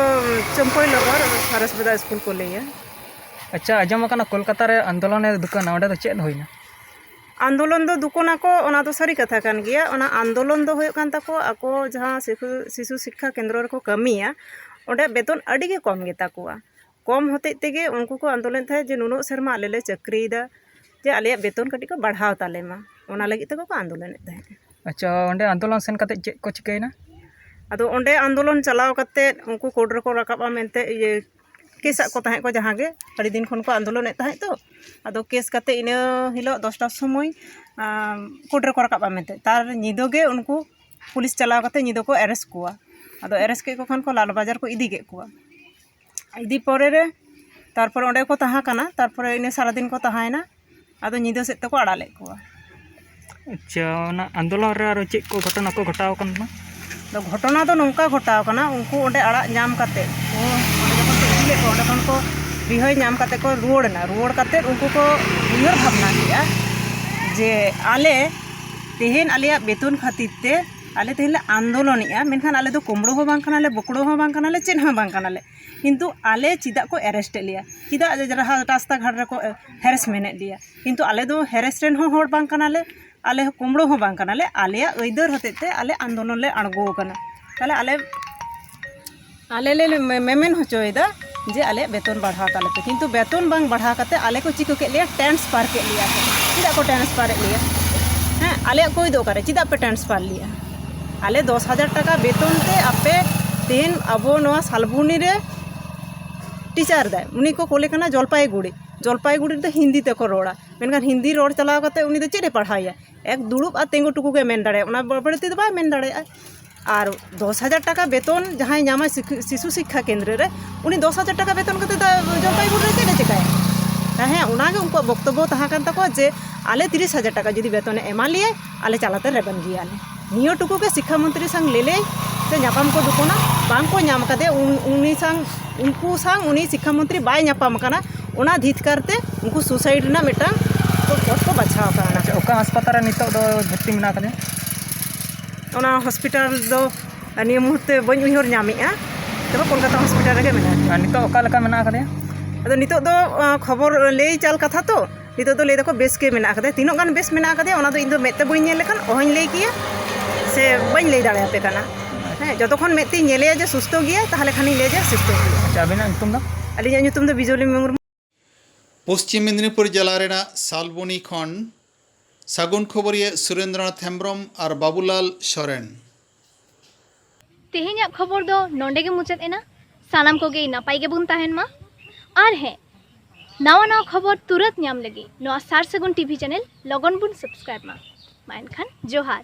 ᱪᱟᱹᱢᱯᱟᱹᱭ ᱱᱚᱜᱚᱨ ᱥᱟᱨᱚᱥᱵᱮᱫᱟ ᱥᱠᱩᱞ ᱠᱚ ᱞᱟᱹᱭᱟ᱾ ᱟᱪᱪᱷᱟ, ᱟᱸᱡᱚᱢ ᱟᱠᱟᱱᱟ ᱠᱳᱞᱠᱟᱛᱟ ᱨᱮ ᱟᱱᱫᱳᱞᱚᱱᱮ ᱫᱩᱠᱟᱹᱱᱟ, ᱚᱸᱰᱮ ᱫᱚ ᱪᱮᱫ ᱦᱩᱭᱱᱟ? ᱟᱱᱫᱳᱞᱚᱱ ᱫᱚ ᱫᱩᱠᱟᱹᱱᱟᱠᱚ, ᱚᱱᱟ ᱫᱚ ᱥᱟᱹᱨᱤ ᱠᱟᱛᱷᱟ ᱠᱟᱱ ᱜᱮᱭᱟ᱾ ᱚᱱᱟ ᱟᱱᱫᱳᱞᱚᱱ ᱫᱚ ᱦᱩᱭᱩᱜ ᱠᱟᱱ ᱛᱟᱠᱚ, ᱟᱠᱚ ᱡᱟᱦᱟᱸ ᱥᱤᱥᱩ, ᱥᱤᱥᱩ ᱥᱤᱠᱠᱷᱟ ᱠᱮᱱᱫᱨᱚ ᱨᱮᱠᱚ ᱠᱟᱹᱢᱤᱭᱟ, ᱚᱸᱰᱮ ᱵᱮᱛᱚᱱ ᱟᱹᱰᱤ ᱜᱮ ᱠᱚᱢ ᱜᱮᱛᱟ ᱠᱚᱣᱟ᱾ ᱠᱚᱢ ᱦᱚᱛᱮᱡ ᱛᱮᱜᱮ ᱩᱱᱠᱩ ᱠᱚ ᱟᱱᱫᱳᱞᱚᱱ ᱛᱟᱦᱮᱸᱫ ᱡᱮ ᱱᱩᱱᱟᱹᱜ ᱥᱮᱨᱢᱟ ᱟᱞᱮ ᱞᱮ ᱪᱟᱹᱠᱨᱤᱭᱮᱫᱟ, ᱡᱮ ᱟᱞᱮᱭᱟᱜ ᱵᱮᱛᱚᱱ ᱠᱟᱹᱴᱤᱡ ᱠᱚ ᱵᱟᱲᱦᱟᱣ ᱛᱟᱞᱮ ᱢᱟ, ᱚᱱᱟ ᱞᱟᱹᱜᱤᱫ ᱛᱮᱜᱮ ᱠᱚ ᱟᱱᱫᱳᱞᱚᱱᱮᱫ ᱛᱟᱦᱮᱸᱫ᱾ ᱟᱪᱪᱷᱟ, ᱚᱸᱰᱮ ᱟᱱᱫᱳᱞᱚᱱ ᱥᱮᱱ ᱠᱟᱛᱮ ᱪᱮᱫ ᱠᱚ ᱪᱤᱠᱟᱹᱭᱮᱱᱟ? ᱟᱫᱚ ᱚᱸᱰᱮ ᱟᱱᱫᱳᱞᱚᱱ ᱪᱟᱞᱟᱣ ᱠᱟᱛᱮ ᱩᱱᱠᱩ ᱠᱳᱨᱴ ᱨᱮᱠᱚ ᱨᱟᱠᱟᱵᱼᱟ ᱢᱮᱱᱛᱮ, ᱤᱭᱟᱹ, ᱠᱮᱥᱟᱜ ᱠᱚ ᱛᱟᱦᱮᱸᱫ ᱠᱚ, ᱡᱟᱦᱟᱸ ᱜᱮ ᱟᱹᱰᱤ ᱫᱤᱱ ᱠᱷᱚᱱ ᱠᱚ ᱟᱱᱫᱳᱞᱚᱱᱮᱫ ᱛᱟᱦᱮᱸᱫ ᱛᱚ᱾ ᱟᱫᱚ ᱠᱮᱥ ᱠᱟᱛᱮ ᱤᱱᱟᱹ ᱦᱤᱞᱳᱜ ᱫᱚᱥᱴᱟ ᱥᱚᱢᱚᱭ, ᱟᱢ, ᱠᱳᱨᱴ ᱨᱮᱠᱚ ᱨᱟᱠᱟᱵᱼᱟ ᱢᱮᱱᱛᱮ, ᱛᱟᱨ ᱧᱤᱫᱟᱹ ᱜᱮ ᱩᱱᱠᱩ ᱯᱩᱞᱤᱥ ᱪᱟᱞᱟᱣ ᱠᱟᱛᱮ ᱧᱤᱫᱟᱹ ᱠᱚ ᱮᱨᱮᱥᱴ ᱠᱚᱣᱟ᱾ ᱟᱫᱚ ᱮᱨᱮᱥᱴ ᱠᱮᱫ ᱠᱚ ᱠᱷᱟᱱ ᱠᱚ ᱞᱟᱞᱵᱟᱡᱟᱨ ᱠᱚ ᱤᱫᱤ ᱠᱮᱫ ᱠᱚᱣᱟ᱾ ᱤᱫᱤ ᱯᱚᱨᱮ ᱨᱮ ᱛᱟᱨᱯᱚᱨᱮ ᱚᱸᱰᱮ ᱠᱚ ᱛᱟᱦᱮᱸ ᱠᱟᱱᱟ, ᱛᱟᱨᱯᱚᱨᱮ ᱤᱱᱟᱹ ᱥᱟᱨᱟᱫᱤᱱ ᱠᱚ ᱛᱟᱦᱮᱸᱭᱮᱱᱟ᱾ ᱟᱫᱚ ᱧᱤᱫᱟᱹ ᱥᱮᱫ ᱛᱮᱠᱚ ᱟᱲᱟᱜ ᱞᱮᱫ ᱠᱚᱣᱟ᱾ ᱟᱪᱪᱷᱟ, ᱚᱱᱟ ᱟᱱᱫᱳᱞᱚᱱ ᱨᱮ ᱟᱨᱚ ᱪᱮᱫ ᱠᱚ ᱜᱷᱚᱴᱚᱱᱟ ᱠᱚ ᱜᱷᱚᱴᱟᱣ ᱟᱠᱟᱱᱟ? ᱟᱫᱚ ᱜᱷᱚᱴᱚᱱᱟ ᱫᱚ ᱱᱚᱝᱠᱟ ᱜᱷᱚᱴᱟᱣ ᱟᱠᱟᱱᱟ, ᱩᱱᱠᱩ ᱚᱸᱰᱮ ᱟᱲᱟᱜ ᱧᱟᱢ ᱠᱟᱛᱮ, ᱚᱸᱰᱮ ᱡᱚᱠᱷᱚᱱ ᱠᱚ ᱤᱫᱤ ᱞᱮᱫ ᱠᱚᱣᱟ, ᱚᱸᱰᱮ ᱠᱷᱚᱱ ᱠᱚ ᱨᱤᱦᱟᱹᱭ ᱧᱟᱢ ᱠᱟᱛᱮ ᱠᱚ ᱨᱩᱣᱟᱹᱲ ᱮᱱᱟ᱾ ᱨᱩᱣᱟᱹᱲ ᱠᱟᱛᱮ ᱩᱱᱠᱩ ᱠᱚ ᱩᱭᱦᱟᱹᱨ ᱵᱷᱟᱵᱽᱱᱟ ᱠᱮᱫᱼᱟ ᱡᱮ ᱟᱞᱮ ᱛᱮᱦᱮᱧ ᱟᱞᱮᱭᱟᱜ ᱵᱮᱛᱚᱱ ᱠᱷᱟᱹᱛᱤᱨ ᱛᱮ ᱟᱞᱮ ᱛᱮᱦᱮᱧ ᱞᱮ ᱟᱱᱫᱳᱞᱚᱱᱮᱫᱼᱟ, ᱢᱮᱱᱠᱷᱟᱱ ᱟᱞᱮ ᱫᱚ ᱠᱩᱢᱵᱽᱲᱩ ᱦᱚᱸ ᱵᱟᱝ ᱠᱟᱱᱟᱞᱮ, ᱵᱚᱠᱲᱚ ᱦᱚᱸ ᱵᱟᱝ ᱠᱟᱱᱟᱞᱮ, ᱪᱮᱫ ᱦᱚᱸ ᱵᱟᱝ ᱠᱟᱱᱟᱞᱮ, ᱠᱤᱱᱛᱩ ᱟᱞᱮ ᱪᱮᱫᱟᱜ ᱠᱚ ᱮᱨᱮᱥᱴ ᱮᱫ ᱞᱮᱭᱟ, ᱪᱮᱫᱟᱜ ᱨᱟᱥᱛᱟ ᱜᱷᱟᱴ ᱨᱮᱠᱚ ᱦᱮᱨᱮᱥᱢᱮᱱᱴ ᱮᱫ ᱞᱮᱭᱟ? ᱠᱤᱱᱛᱩ ᱟᱞᱮ ᱫᱚ ᱦᱮᱨᱮᱥ ᱨᱮᱱ ᱦᱚᱸ ᱦᱚᱲ ᱵᱟᱝ ᱠᱟᱱᱟᱞᱮ, ᱟᱞᱮ ᱦᱚᱸ ᱠᱩᱢᱵᱽᱲᱩ ᱦᱚᱸ ᱵᱟᱝ ᱠᱟᱱᱟᱞᱮ, ᱟᱞᱮᱭᱟᱜ ᱟᱹᱭᱫᱟᱹᱨ ᱦᱚᱛᱮᱡ ᱛᱮ ᱟᱞᱮ ᱟᱱᱫᱳᱞᱚᱱ ᱞᱮ ᱟᱬᱜᱚ ᱟᱠᱟᱱᱟ᱾ ᱛᱟᱦᱞᱮ ᱟᱞᱮ, ᱟᱞᱮ ᱞᱮ ᱢᱮ-, ᱢᱮᱢᱮᱱ ᱦᱚᱪᱚᱭᱮᱫᱟ ᱡᱮ ᱟᱞᱮᱭᱟᱜ ᱵᱮᱛᱚᱱ ᱵᱟᱲᱦᱟᱣ ᱛᱟᱞᱮ ᱯᱮ, ᱠᱤᱱᱛᱩ ᱵᱮᱛᱚᱱ ᱵᱟᱝ ᱵᱟᱲᱦᱟᱣ ᱠᱟᱛᱮ ᱟᱞᱮ ᱠᱚ ᱪᱮᱫ ᱠᱚ ᱠᱮᱫ ᱞᱮᱭᱟ? ᱴᱨᱟᱱᱥᱯᱷᱟᱨ ᱠᱮᱫ ᱞᱮᱭᱟ ᱠᱚ᱾ ᱪᱮᱫᱟᱜ ᱠᱚ ᱴᱨᱟᱱᱥᱯᱷᱟᱨ ᱮᱫ ᱞᱮᱭᱟ? ᱦᱮᱸ, ᱟᱞᱮᱭᱟᱜ ᱠᱚᱭ ᱫᱚ ᱚᱠᱟᱨᱮ? ᱪᱮᱫᱟᱜ ᱯᱮ ᱴᱨᱟᱱᱥᱯᱷᱟᱨ ᱞᱮᱭᱟ? ᱟᱞᱮ ᱫᱚᱥ ᱦᱟᱡᱟᱨ ᱴᱟᱠᱟ ᱵᱮᱛᱚᱱ ᱛᱮ ᱟᱯᱮ ᱛᱮᱦᱮᱧ ᱟᱵᱚ ᱱᱚᱣᱟ ᱥᱟᱞᱵᱚᱱᱤ ᱨᱮ ᱴᱤᱪᱟᱨ ᱫᱟᱭ, ᱩᱱᱤ ᱠᱚ ᱠᱳᱞᱮ ᱠᱟᱱᱟ ᱡᱚᱞᱯᱟᱭᱜᱩᱲᱤ᱾ ᱡᱚᱞᱯᱟᱭᱜᱩᱲᱤ ᱨᱮᱫᱚ ᱦᱤᱱᱫᱤ ᱛᱮᱠᱚ ᱨᱚᱲᱟ, ᱢᱮᱱᱠᱷᱟᱱ ᱦᱤᱱᱫᱤ ᱨᱚᱲ ᱪᱟᱞᱟᱣ ᱠᱟᱛᱮ ᱩᱱᱤ ᱫᱚ ᱪᱮᱫ ᱮ ᱯᱟᱲᱦᱟᱣᱮᱭᱟ? ᱮᱠ ᱫᱩᱲᱩᱵ ᱟᱨ ᱛᱤᱸᱜᱩ ᱴᱩᱠᱩ ᱜᱮ ᱢᱮᱱ ᱫᱟᱲᱮᱭᱟᱜᱼᱟ, ᱚᱱᱟ ᱵᱟ-, ᱵᱟᱹᱲᱛᱤ ᱫᱚ ᱵᱟᱭ ᱢᱮᱱ ᱫᱟᱲᱮᱭᱟᱜᱼᱟ᱾ ᱟᱨ ᱫᱚᱥ ᱦᱟᱡᱟᱨ ᱴᱟᱠᱟ ᱵᱮᱛᱚᱱ ᱡᱟᱦᱟᱸᱭ ᱧᱟᱢᱟᱭ ᱥᱤᱠᱷ-, ᱥᱤᱥᱩ ᱥᱤᱠᱠᱷᱟ ᱠᱮᱱᱫᱨᱚ ᱨᱮ, ᱩᱱᱤ ᱫᱚᱥ ᱦᱟᱡᱟᱨ ᱴᱟᱠᱟ ᱵᱮᱛᱚᱱ ᱠᱟᱛᱮ ᱫᱚ ᱡᱚᱞᱯᱟᱭᱜᱩᱲᱤ ᱨᱮ ᱪᱮᱫ ᱮ ᱪᱮᱠᱟᱭᱟ? ᱦᱮᱸ, ᱚᱱᱟᱜᱮ ᱩᱱᱠᱩᱣᱟᱜ ᱵᱚᱠᱛᱚᱵᱵᱚ ᱛᱟᱦᱮᱸ ᱠᱟᱱ ᱛᱟᱠᱚᱣᱟ ᱡᱮ ᱟᱞᱮ ᱛᱤᱨᱤᱥ ᱦᱟᱡᱟᱨ ᱴᱟᱠᱟ ᱡᱩᱫᱤ ᱵᱮᱛᱚᱱᱮ ᱮᱢᱟ ᱞᱮᱭᱟᱭ, ᱟᱞᱮ ᱪᱟᱞᱟᱛᱮ ᱨᱮᱵᱮᱱ ᱜᱮᱭᱟᱞᱮ᱾ ᱱᱤᱭᱟᱹ ᱴᱩᱠᱩ ᱜᱮ ᱥᱤᱠᱠᱷᱟ ᱢᱚᱱᱛᱨᱤ ᱥᱟᱝ ᱞᱟᱹᱞᱟᱹᱭ ᱥᱮ ᱧᱟᱯᱟᱢ ᱠᱚ ᱫᱩᱠᱚᱱᱟ, ᱵᱟᱝ ᱠᱚ ᱧᱟᱢ ᱠᱟᱫᱮᱭᱟ᱾ ᱩᱱ-, ᱩᱱᱤ ᱥᱟᱝ, ᱩᱱᱠᱩ ᱥᱟᱝ ᱩᱱᱤ ᱥᱤᱠᱠᱷᱟ ᱢᱚᱱᱛᱨᱤ ᱵᱟᱭ ᱧᱟᱯᱟᱢ ᱠᱟᱱᱟ, ᱚᱱᱟ ᱫᱷᱤᱛᱠᱟᱨ ᱛᱮ ᱩᱱᱠᱩ ᱥᱩᱥᱟᱭᱤᱰ ᱨᱮᱱᱟᱜ ᱢᱤᱫᱴᱟᱝ ᱯᱚᱛᱷ ᱠᱚ ᱵᱟᱪᱷᱟᱣ ᱠᱟᱣᱱᱟ᱾ ᱟᱪᱪᱷᱟ, ᱚᱠᱟ ᱦᱟᱥᱯᱟᱛᱟᱞ ᱨᱮ ᱱᱤᱛᱚᱜ ᱫᱚ ᱵᱷᱚᱨᱛᱤ ᱢᱮᱱᱟᱜ ᱟᱠᱟᱫᱮᱭᱟ? ᱚᱱᱟ ᱦᱚᱥᱯᱤᱴᱟᱞ ᱫᱚ ᱱᱤᱭᱟᱹ ᱢᱩᱦᱩᱨᱛᱮ ᱵᱟᱹᱧ ᱩᱭᱦᱟᱹᱨ ᱧᱟᱢᱮᱫᱼᱟ, ᱛᱚᱵᱮ ᱠᱳᱞᱠᱟᱛᱟ ᱦᱚᱥᱯᱤᱴᱟᱞ ᱨᱮᱜᱮ ᱢᱮᱱᱟᱭᱟ᱾ ᱟᱨ ᱱᱤᱛᱚᱜ ᱚᱠᱟ ᱞᱮᱠᱟ ᱢᱮᱱᱟᱜ ᱟᱠᱟᱫᱮᱭᱟ? ᱟᱫᱚ ᱱᱤᱛᱚᱜ ᱫᱚ, ᱟᱸ, ᱠᱷᱚᱵᱚᱨ ᱞᱟᱹᱭ ᱪᱟᱞ ᱠᱟᱛᱷᱟ ᱛᱚ, ᱱᱤᱛᱚᱜ ᱫᱚ ᱞᱟᱹᱭ ᱫᱟᱠᱚ ᱵᱮᱥ ᱜᱮ ᱢᱮᱱᱟᱜ ᱟᱠᱟᱫᱮᱭᱟ᱾ ᱛᱤᱱᱟᱹᱜ ᱜᱟᱱ ᱵᱮᱥ ᱢᱮᱱᱟᱜ ᱟᱠᱟᱫᱮᱭᱟ, ᱚᱱᱟ ᱫᱚ ᱤᱧ ᱫᱚ ᱢᱮᱫ ᱛᱮ ᱵᱟᱹᱧ ᱧᱮᱞ ᱞᱮᱠᱷᱟᱱ ᱚᱦᱚᱧ ᱞᱟᱹᱭ ᱠᱮᱭᱟ ᱥᱮ ᱵᱟᱹᱧ ᱞᱟᱹᱭ ᱫᱟᱲᱮᱭᱟᱯᱮ ᱠᱟᱱᱟ᱾ ᱦᱮᱸ, ᱡᱚᱛᱚᱠᱷᱚᱱ ᱢᱮᱫ ᱛᱮᱧ ᱧᱮᱞᱮᱭᱟ ᱡᱮ ᱥᱩᱥᱛᱷᱚ ᱜᱮᱭᱟ, ᱛᱟᱦᱚᱞᱮ ᱠᱷᱟᱱᱤᱧ ᱞᱟᱹᱭᱟ ᱡᱮ ᱥᱩᱥᱛᱷᱚ ᱜᱮᱭᱟ᱾ ᱟᱪᱪᱷᱟ, ᱟᱹᱵᱤᱱᱟᱜ ᱧᱩᱛᱩᱢ ᱫᱚ? ᱟᱹᱞᱤᱧᱟᱜ ᱧᱩᱛᱩᱢ ᱫᱚ ᱵᱤᱡᱚᱞᱤ ᱢᱩᱨᱢᱩ᱾ ᱯᱚᱥᱪᱤᱢ ᱢᱮᱫᱽᱱᱤᱯᱩᱨ ᱡᱮᱞᱟ ᱨᱮᱱᱟᱜ ᱥᱟᱞᱵᱚᱱᱤ ᱠᱷᱚᱱ ᱥᱟᱹᱜᱩᱱ ᱠᱷᱚᱵᱚᱨᱤᱭᱟᱹ ᱥᱩᱨᱮᱱᱫᱨᱚᱱᱟᱛᱷ ᱦᱮᱢᱵᱨᱚᱢ ᱟᱨ ᱵᱟᱵᱩᱞᱟᱞ ᱥᱚᱨᱮᱱ᱾ ᱛᱮᱦᱮᱧᱟᱜ ᱠᱷᱚᱵᱚᱨ ᱫᱚ ᱱᱚᱸᱰᱮ ᱜᱮ ᱢᱩᱪᱟᱹᱫ ᱮᱱᱟ᱾ ᱥᱟᱱᱟᱢ ᱠᱚᱜᱮ ᱱᱟᱯᱟᱭ ᱜᱮᱵᱚᱱ ᱛᱟᱦᱮᱱ ᱢᱟ᱾ ᱟᱨ ᱦᱮᱸ, ᱱᱟᱣᱟ ᱱᱟᱣᱟ ᱠᱷᱚᱵᱚᱨ ᱛᱩᱨᱟᱹᱛ ᱧᱟᱢ ᱞᱟᱹᱜᱤᱫ ᱱᱚᱣᱟ ᱥᱟᱨ ᱥᱟᱹᱜᱩᱱ ᱴᱤᱵᱷᱤ ᱪᱮᱱᱮᱞ ᱞᱚᱜᱚᱱ ᱵᱚᱱ ᱥᱟᱵᱥᱠᱨᱟᱭᱤᱵ ᱢᱟ᱾ ᱢᱟ ᱮᱱᱠᱷᱟᱱ ᱡᱚᱦᱟᱨ᱾